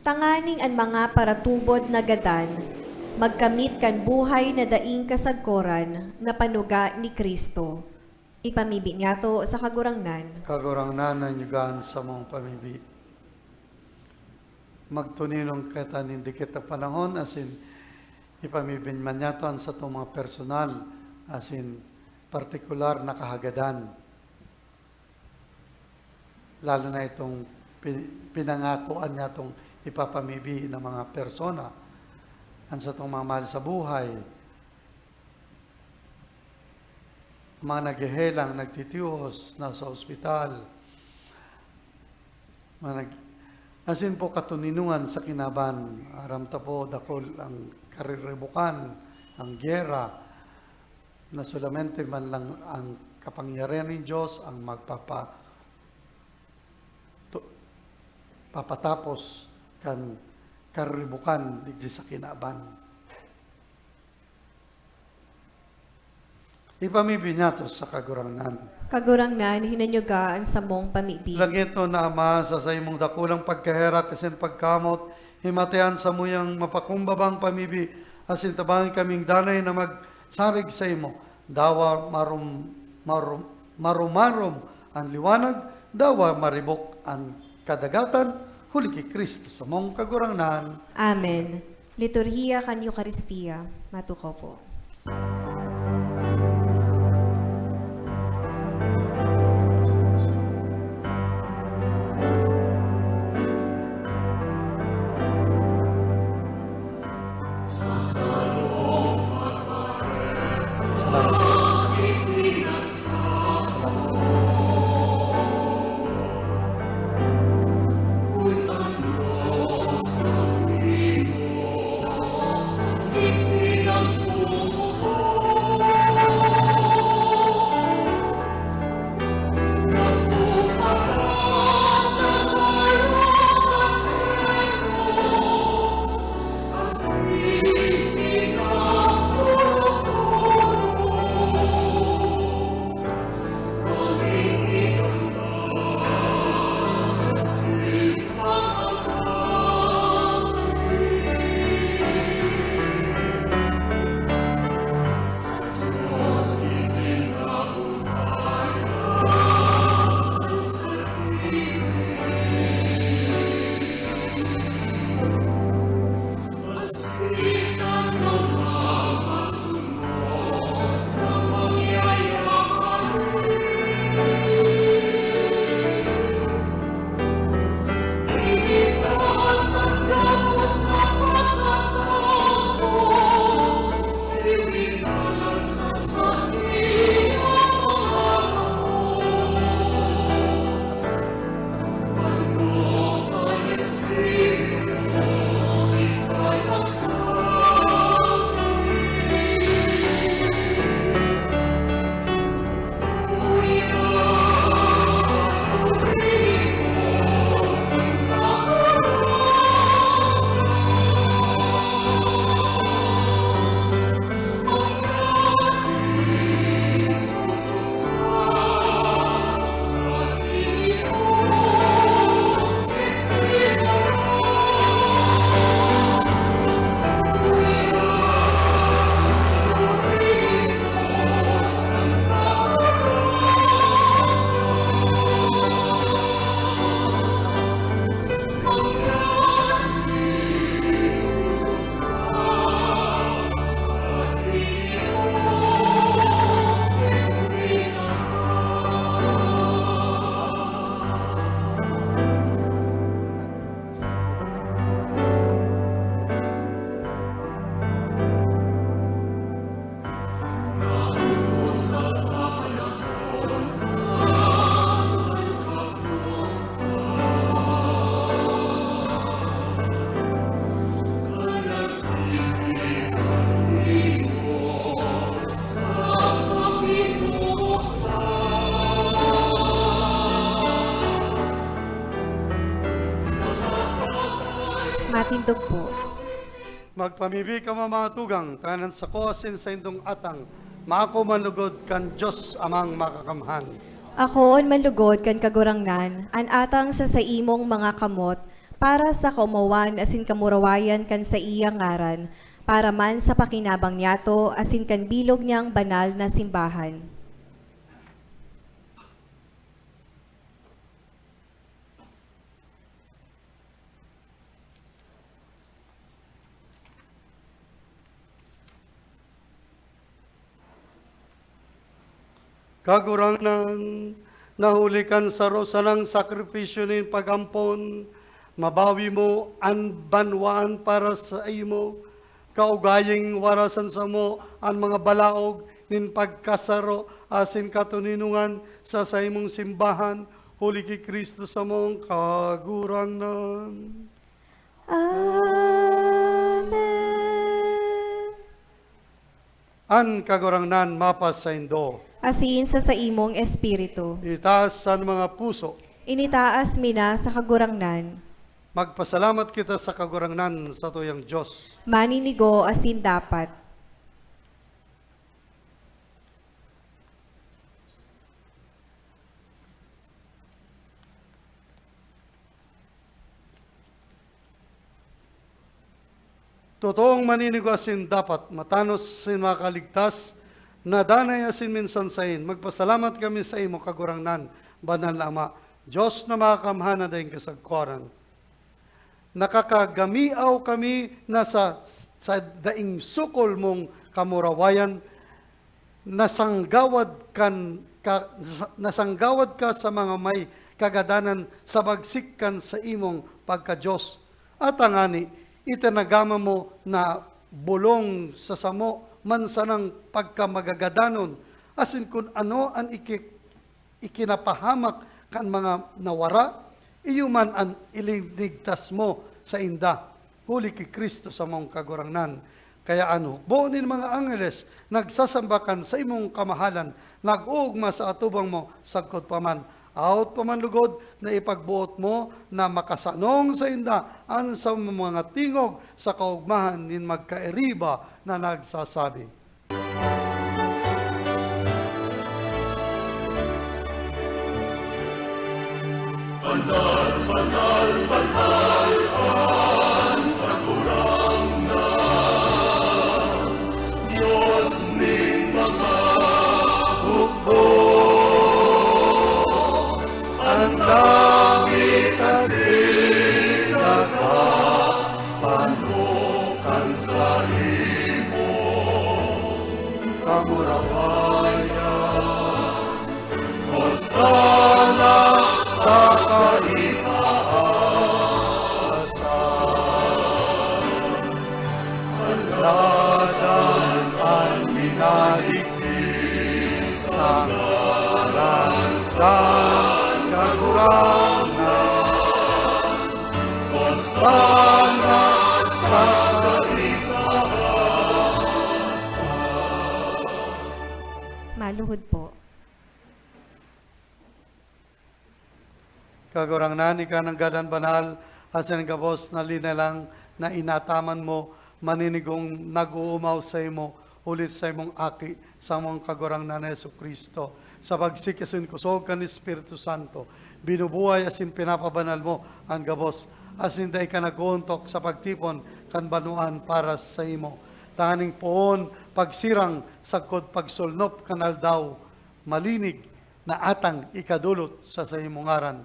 Tanganing an mga paratubod na gadan, magkamit kan buhay na daing kasagkoran na panuga ni Cristo, ipamibi niyato sa Kagurangnan. Kagurangnan, nanigaan sa mong pamibi. Magtuninong kita nin dikit na panahon, asin ipamibi man niyato an satong mga personal, asin partikular na kahagadan. Lalo na itong pi-, pinangakoan niyatong ipapamibi na mga persona, an satong mga mahal sa buhay, mga naghehelang, nagtitios, nasa ospital, mga nag-, asin po katuninungan sa kinaban. Aram ta po, dakul ang kariribukan, ang giyera, na solamente man lang ang kapangyarihan nin Dios ang magpapa-, to-, papatapos kan kariribukan digdi sa kinaban. Ipamibi niyato sa Kagurangnan. Kagurangnan, hinanyuga an samong pamibi. Langitnon na Ama, sa saimong dakulang pagkaherak asin pagkamot, himati an samuyang mapakumbabang pamibi, asin tabangi kaming danay na magsarig saimo. Dawa marum-, marum-, marumarom an liwanag, dawa maribok an kadagatan, huli ki Cristo samong Kagurangnan. Amen. Liturhiya kan Eukaristia. Matukaw po. Matindog po. Magpamibi kamo, mga tugang, tanganing an sako asin saindong atang maako man lugod kan Dios Amang Makakamhan. Akoon man lugod kan Kagurangnan an atang sa saimong mga kamot, para sa kaomawan asin kamurawayan kan saiyang ngaran, para man sa pakinabang niyato asin kan bilog niyang banal na simbahan. Kagurangnan, na huli kan saro sanang sakripisyo nin pag-ampon, mabawi mo an banwaan para saimo. Kaugaying warasan samo an mga balaog nin pagkasaro asin katoninongan sa saimong simbahan, huli ki Cristo samong Kagurangnan. Amen. An Kagurangnan mapasaindo. Asin sa saimong espiritu. Itaas an mga puso. Initaas mi na sa Kagurangnan. Magpasalamat kita sa Kagurangnan, satuyang Dios. Maninigo asin dapat. Totoong maninigo asin dapat, matanos asin makaligtas, na danay asin minsan saen, magpasalamat kami saimo, Kagurangnan, Banal na Ama, Dios na Makakamhan na daing kasagkoran. Nakakagamiaw kami na sa, sa daing sukol mong kamurawayan, nasanggawad kan ka, nasanggawad ka sa mga may kagadanan sa bagsik kan saimong pagka-Dios. At tangani, itinagama mo na bolong sa samo man sanang pagkamagagadanon, asin kun ano an iki-, ikinapahamak kan mga nawara, iyo man an ilinigtas mo sainda, huli ki Cristo samong Kagurangnan. Kaya an hukbo nin mga angeles nagsasamba kan saimong kamahalan, nag-oogma sa atubang mo sagkod pa man. Aot pa man lugod na ipagboot mo na makasanong sainda an samong mga tingog sa kaogmahan nin magkairiba na nagsasabi, "Banal, banal, banal an Kagurangnan, Dios nin mga hukbo. An langit asin daga pano kan saimong kamurawayan. Hosana sa kaitaasan. Haladan an minadigdi sa ngaran kan Kagurangnan. Hosana sa kaitaasan." Maluhod po. Kagurangnan, ika nanggad an banal, asin gabos na linalang na inataman mo, maninigong nag-oomaw saimo, huli saimong Aki, samong Kagurangnan na Jesu-Cristo. Sa pagsik asin kusog kan Espiritu Santo, binubuhay asin pinapabanal mo an gabos, asin dai ka nag-oontok sa pagtipon kan banwaan para saimo, tanganing poon pagsirang sagkod pagsulnop kan aldaw, malinig na atang ikadolot sa saimong ngaran.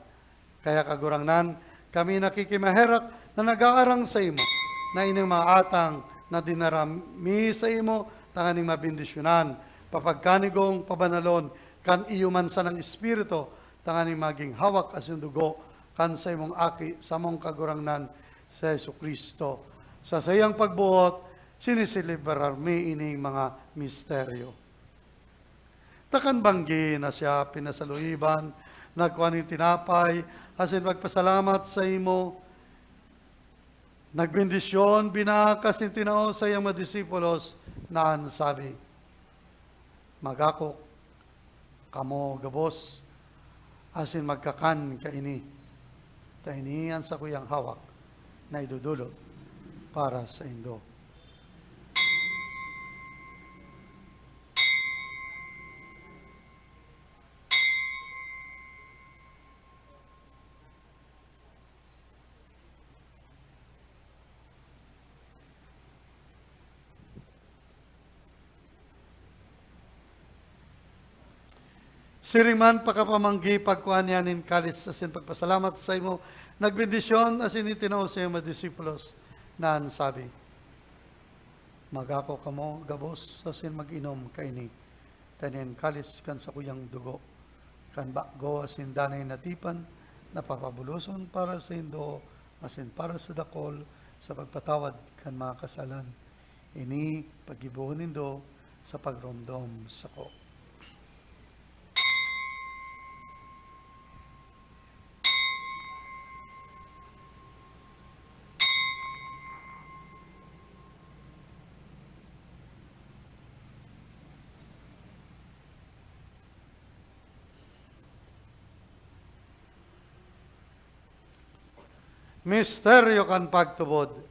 Kaya, Kagurangnan, kami nakikimaherak na nag-aarang saimo, na ining mga atang na dinara mi saimo tanganing mabendisyonan, papagkanigong pabanalon kan iyo man sanang Espiritu, tanganing magin hawak asin dugo kan saimong Aki, samong Kagurangnan, si Jesu-Cristo. Sa saiyang pagboot, siniselebrar mi ining mga misteryo. Ta kan banggi na siya pinasaluiban, nagkua nin tinapay, asin magpasalamat saimo, nagbendisyon, binaak asin tinao sa iyang mga disipulos, na an sabi, "Mag-ako kamo gabos, asin magkakan kaini, ta ini an sakuyang hawak na idodolot para saindo. Siring man, pakapamanggi, pagkua niya nin kalis asin pagpasalamat saimo, nagbendisyon asin itinao sa iyang mga disipulos na an sabi, "Mag-ako kamo gabos asin mag-inom kaini, ta ini an kalis kan sakuyang dugo, kan bago asin danay na tipan, na papabuloson para saindo asin para sa dakol sa pagpatawad kan mga kasalan. Ini paggibohon nindo sa pagromdom sako." Misteryo kan pagtubod.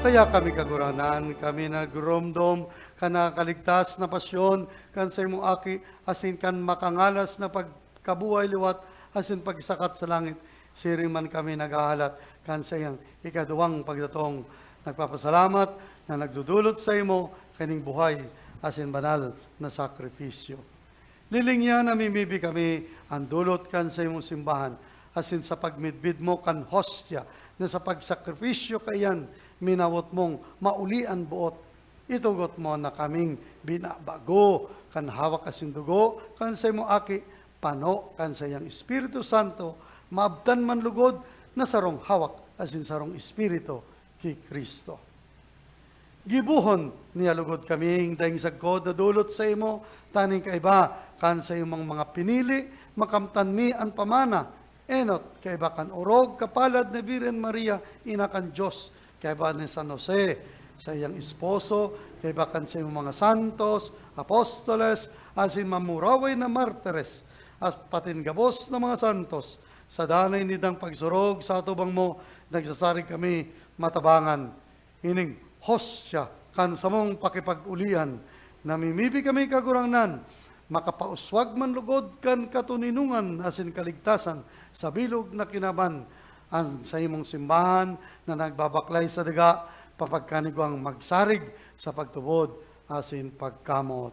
Kaya kami, Kagurangnan, kami nagromdom kan nakakaligtas na pasyon kan saimong Aki, asin kan makangalas na pagkabuhay liwat asin pagsakat sa langit. Siring man kami naghahalat kan saiyang ikaduwang pagdatong, nagpapasalamat na nagdudulot saimo kaning buhay asin banal na sakripisyo. Lilingya, namimibi kami an dulot kan saimong simbahan, asin sa pagmidbid mo kan hostya na sa pagsakripisyo kaiyan, minawot mong mauli an boot. Itugot mo na kaming binabago kan hawak asin dugo kan saimong Aki, pano kan saiyang Espiritu Santo, maabtan man lugod na sarong hawak asin sarong Espiritu ki Cristo. Gibohon niya lugod kaming daing sagkod na dulot saimo, tanganing kaiba kan saimong mga pinili, makamtan mi an pamana, enot, kaiba kan orog kapalad ni Birhen Maria, ina kan Dios, kaiba ni San Jose, saiyang esposo, kaiba kan saimong mga santos, apostoles, asin mamuraway na martires, as patin gabos na mga santos, sa danay nindang pagsurog sa atubang mo, nagsasarig kami matabangan ining hostya kan samong pakipag-olian. Namimibi kami, Kagurangnan, makapauswag man lugod kan katoninongan asin kaligtasan sa bilog na kinaban an saimong simbahan na nagbabaklay sa daga, papagkanigwang magsarig sa pagtubod asin pagkamot.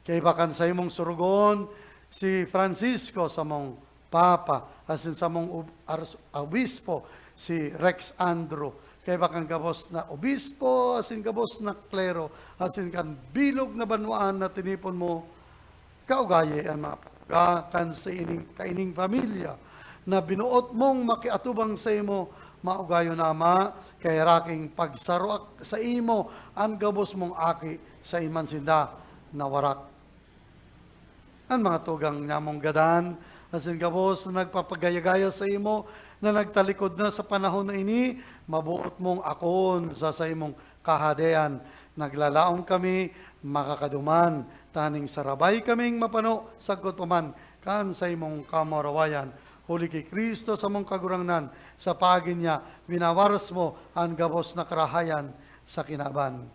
Kaiba kan saimong surugon, si Francisco, samong Papa, asin samong ob-, ars-, obispo, si Rex Andrew. Kaiba kan gabos na obispo, asin gabos na klero, asin kan bilog na banwaan na tinipon mo, kaugayi an mga pagkakan sa ining, kaining pamilya na binuot mong makiatubang saimo, maugayon, Ama, kay raking pagsaro saimo an gabos mong aki, sa iman sinda nawarak. An mga tugang nyamong gadan, asin gabos na nagpapagaya-gaya saimo, na nagtalikod na sa panahon na ini, maboot mong akoon sa saimong Kahadean. Naglalaom kami makakaduman, tanganing sarabay kaming mapano sagkod pa man kan saimong kamurawayan. Huli ki Cristo samong Kagurangnan, sa paagi niya, winawaras mo an gabos na karahayan sa kinaban.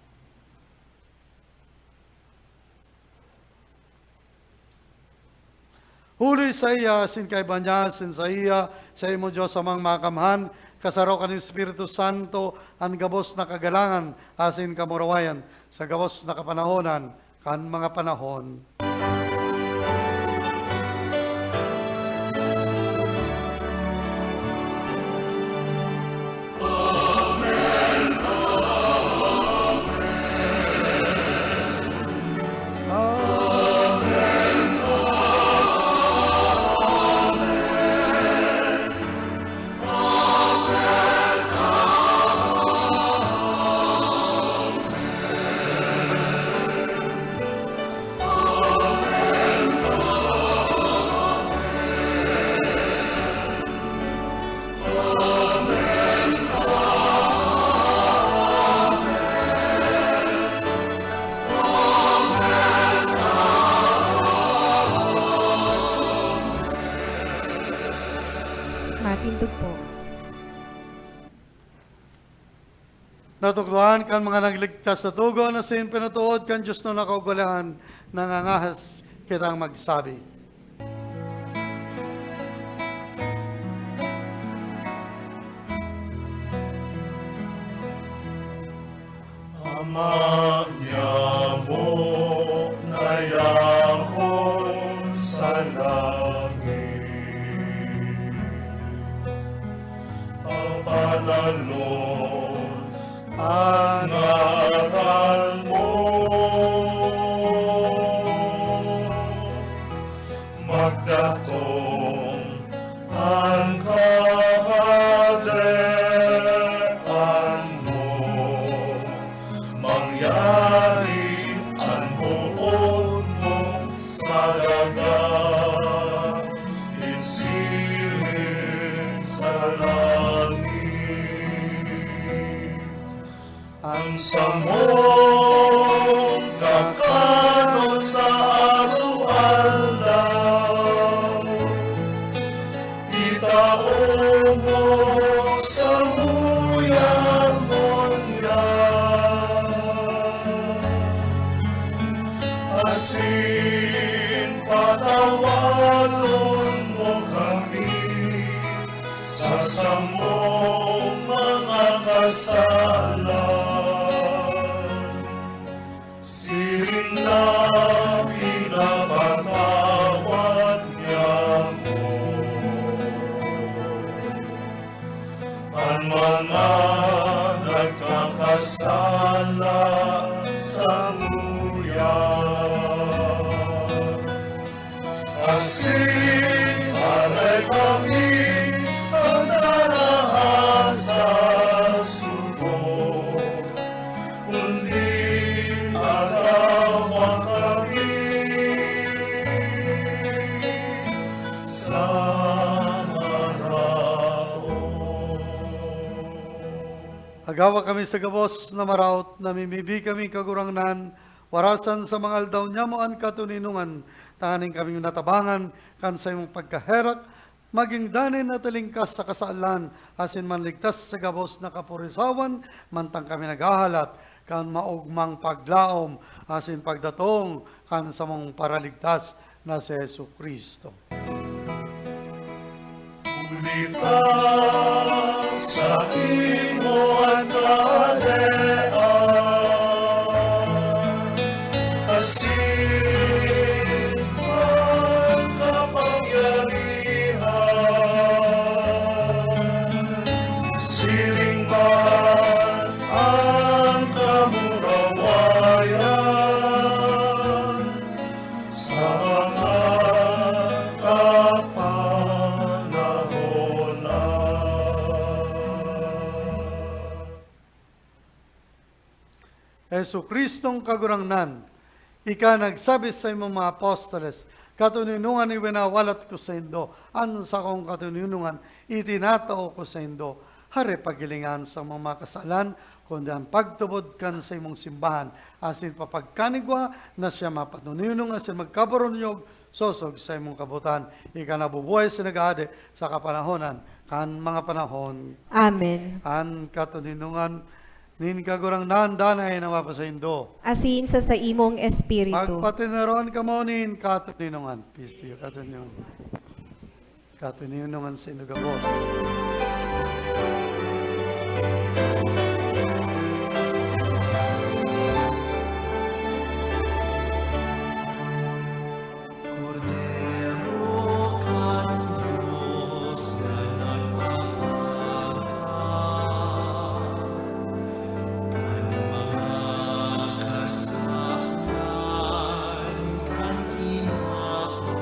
Huli saiya, asin kaiba niya, asin saiya, saimo, Dios Amang Makakamhan, kasaro kan Espiritu Santo, an gabos na kagalangan asin kamurawayan sa gabos na kapanahonan kan mga panahon. Natukdoan kan mga nagligtas na tugon asin pinatuod kan Dios na nakaugalean, nangangahas kitang magsabi. Ama niamo na yaon sa langit, papananon an ngaran mo, magdatong an kahadean mo, mangyari an boot mo sa daga, nin siring sa langit. An samong kakanon sa aroaldaw, itao mo samuya ngunyan, asin patawadon mo kami sa samong mga kasalan, siring na pinapatawad niamo an mga nagkakasala samuya. Asin aray kami an naraha sa sugo, kundi agawa kami sa maraot. Agawa kami sa gabos na maraot, namimibi kami, Kagurangnan, warasan sa mga aldaw nyamo an katoninongan, tanganing kaming natabangan kan saimong pagkaherak, magin danay na talingkas sa kasalan, asin manligtas sa gabos na kapurisawan, mantang kami naghahalat kan maogmang paglaom asin pagdatong kan samong Paraligtas na si Jesu-Cristo. Huli ta saimo an kahadean, asin an kapangyarihan, siring man an kamurawayan sa mga kapanahonan. Jesu-Cristong Kagurangnan, ika nagsabi sa imong mga apostoles, "Katoninongan iwinawalat ko saindo, an sakong katoninongan itinatao ko saindo." Hare paghilingan sa mga kasalan, kundi an pagtubod kan saimong simbahan, asin papagkanigwa na siya mapatoninong asin magkabarunyog sosog sa imong kabotan. Ika nabubuhay sa naghahade sa kapanahonan kan mga panahon. Amen. An katoninongan nin Kagurangnan danay na mapasaindo. Asin sa saimong espiritu. Magpatinaroan kamo nin katoninongan. Peace to you, katoninongan. Katoninongan sa inyo gabos. Kordero kan Dios na nagpapara kan mga kasalan kan kinaban.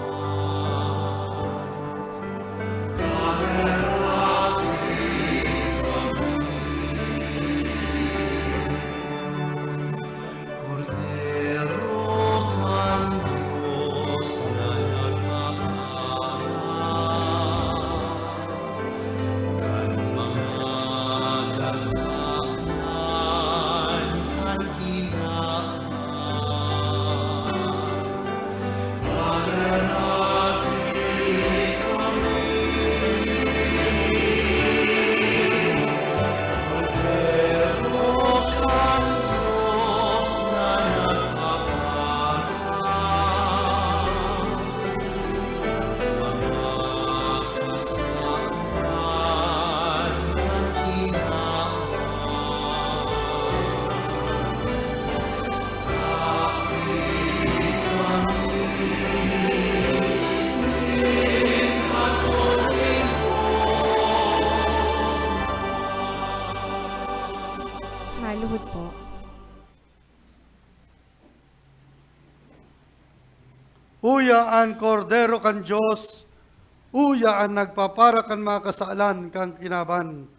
Maluhod po. Uya an Kordero kan Dios, uya an nagpapara kan mga kasalan kan kinaban.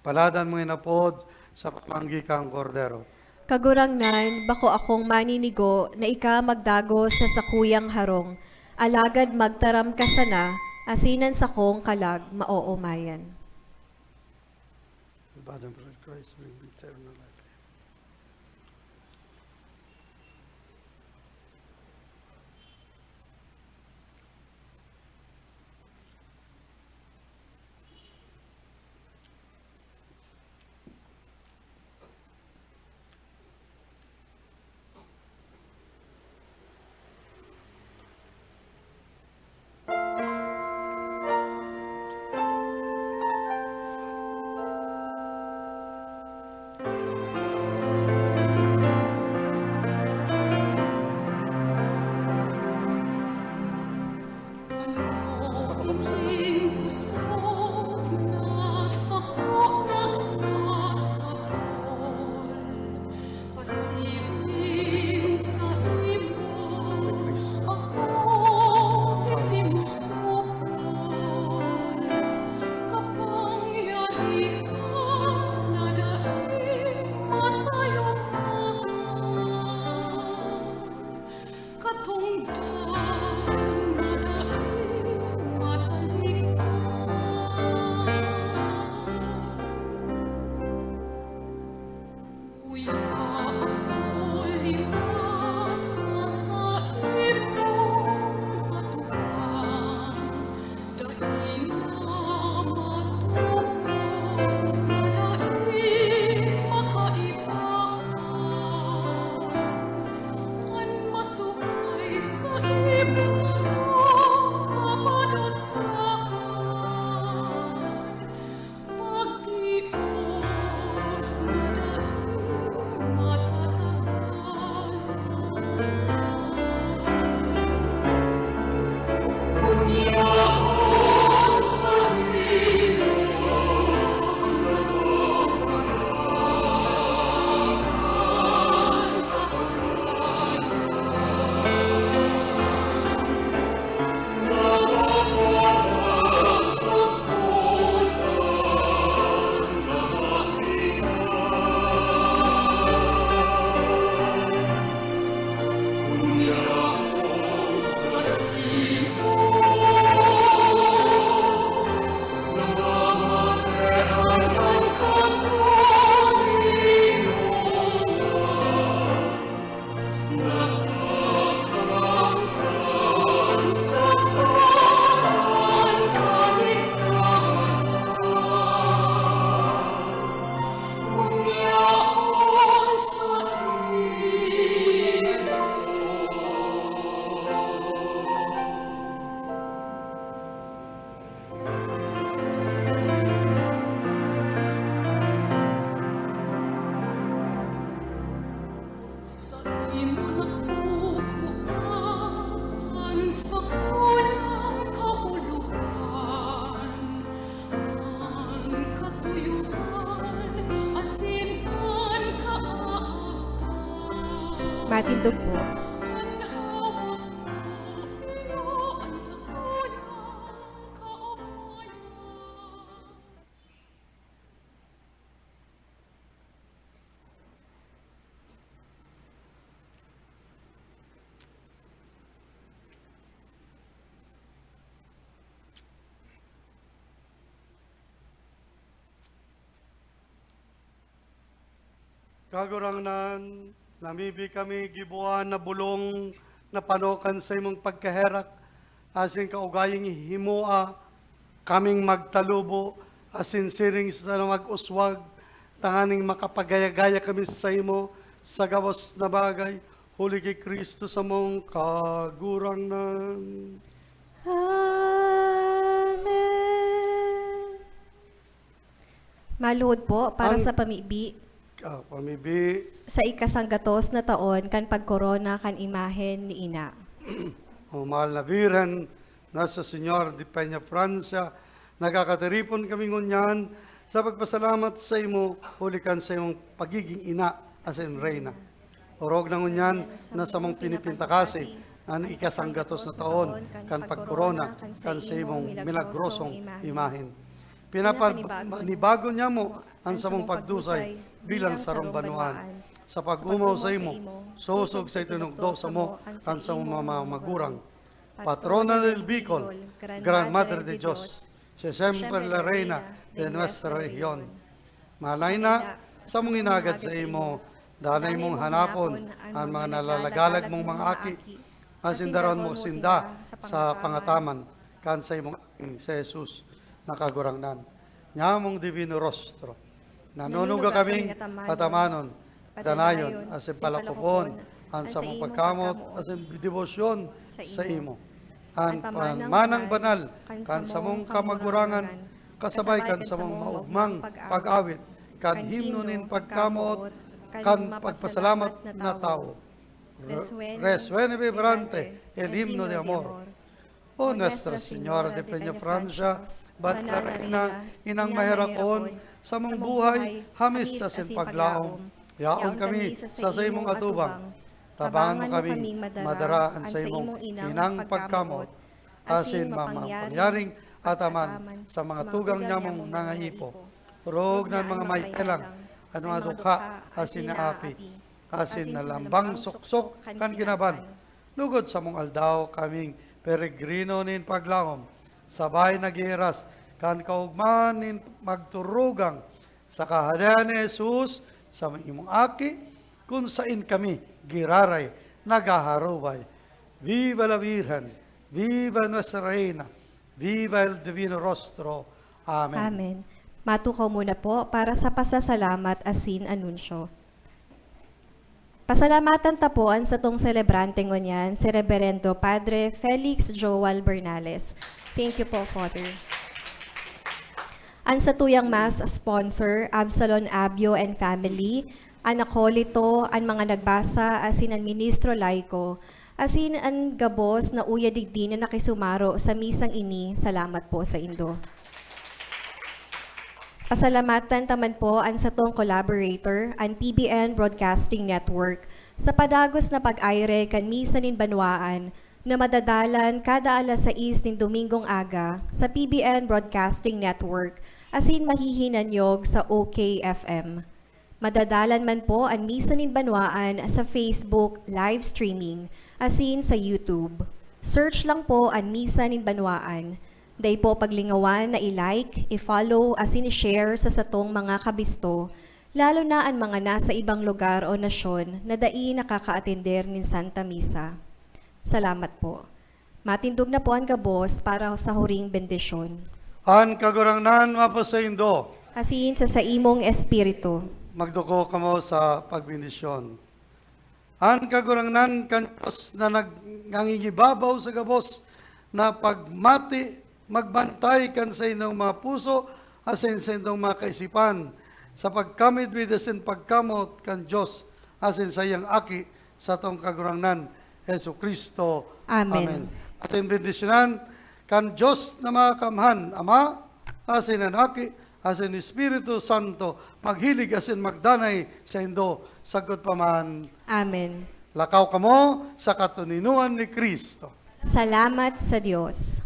Paladan mga inapod sa pamanggi kan Kordero. Kagurangnan, bako akong maninigo na ika magdagos sa sakuyang harong, alagad magtaram ka sana, asin an sakong kalag maoomayan. Bad ang blood of Christ bring me eternal life. Pasiring saimo, ako isinusupol, kapangyarihan na dai masayumahan, katongdan na dai matalikdan. Uya ako liwat sa saimong atubang, dai na matukod na dai makaibahan. An masupay saimo sarong kapadusahan. Pagtios na dai matatagal. Kun yaon sa imo, Saimo nakukuan an sakuyang kahulogan, an katuyohan, asin an kaabtan. Matindog po. An hawak mo, iyo an sakuyang kaomayan. Kagurangnan, namibi kami giboan na bolong na pano kan saimong pagkaherak, asin kaugayong himoa kaming magtalubo, asin siring sana mag-uswag, tanganing makapagaya-gaya kami saimo sa gabos na bagay, huli ki Cristo samong Kagurangnan. Amen. Maluhod po, para Ang sa pamibi. Ah, pamibi. Sa ikasanggatos na taon kan pagkorona kan imahen ni Ina. O mahal na Birhen, Nuestra Señora de Peñafrancia, nagkakatiripon kami ngunyan Sa pagpasalamat saimo huli kan saimong pagiging ina asin reyna. Orog na ngunyan na samong pinipintakasi an ikasanggatos na taon kan pagkorona kan saimong milagrosong imahen. Pinapanibago niamo an samong pagdusay bilang sarong banwaan. Sa pag-omaw saimo, sosog sa itinukdo samo kan samong mga magurang. Patrona del Bicol, Gran Madre de Dios, siempre la Reina de nuestra región. Malay na, samong inagad saimo, danay mong hanapon an mga nalalagalag mong mga aki, asin daron mo sinda sa pangataman kan saimong aki si Jesus na Kagurangnan. Nyamong divino rostro, nanunuga kaming atamanon, danayon, asin palakopon an samong pagkamot asin debosyon saimo. An pamanang banal kan samong kamagurangan, kasabay kan samong maogmang pag-awit kan himno nin pagkamot kan pagpasalamat na tawo. Resuene vibrante el himno de amor. O Nuestra Señora de Peñafrancia, Banal na Reina, Inang Maherakon, samong buhay, hamis asin paglaom, yaon kami sa saimong atubang. Tabangan mo kaming madara an saimong inang pagkamot, asin mapangyaring ataman sa mga tugang nyamong nangaipo. Orog na an mga maitelang, an mga dukha asin naapi, asin nalambang suksok kan kinaban. Lugod samong aldaw kaming peregrino nin paglaom, sabay naghihiras kan kaogmahan nin magturugang sa Kahadean ni Jesus, sa imong Aki, kun saen kami giraray naghaharubay. Viva la Virgen! Viva Nuestra Reina! Viva el Divino Rostro! Amen. Amen. Matukaw muna po para sa pasasalamat asin anunsyo. Pasalamatan ta po an satong selebrante ngunyan, si Reberendo Padre Felix Joel Bernales. Thank you po, Father. An satuyang Mass sponsor, Absalon Abio and family, an akolito, an mga nagbasa, asin an ministro laiko, asin an gabos na uya digdi na nakisumaro sa misang ini, salamat po saindo. Pasalamatan ta man po an satong collaborator, an P B N Broadcasting Network, sa padagos na pag-aire kan Misa nin Banwaan na madadalan kada alas sais nin Domingong aga sa P B N Broadcasting Network asin mahihinanyog sa O K F M. Madadalan man po an Misa nin Banwaan sa Facebook live streaming asin sa YouTube. Search lang po an Misa nin Banwaan. Dai po paglingawan na i-like, i-follow asin i-share sa satong mga kabisto, lalo na an mga nasa ibang lugar o nasyon na dai nakakaatender nin Santa Misa. Salamat po. Matindog na po an gabos para sa huring bendisyon. An Kagurangnan mapasaindo. Asin sa saimong espiritu. Magduko kamo sa pagbendisyon. An Kagurangnan kan Dios na nag-, nangingibabaw sa gabos na pagmati, magbantay kan saindong mga puso asin saindong mga kaisipan, sa pagkamidbid asin pagkamot kan Dios asin saiyang Aki, satong Kagurangnan, Jesu-Cristo. Amen. Amen. Atin bendisyonan kan Dios na Makakamhan, Ama, asin an Aki, asin Espiritu Santo, maghilig asin magdanay saindo sagkod pa man. Amen. Lakaw kamo sa katoninoan ni Cristo. Salamat sa Dios.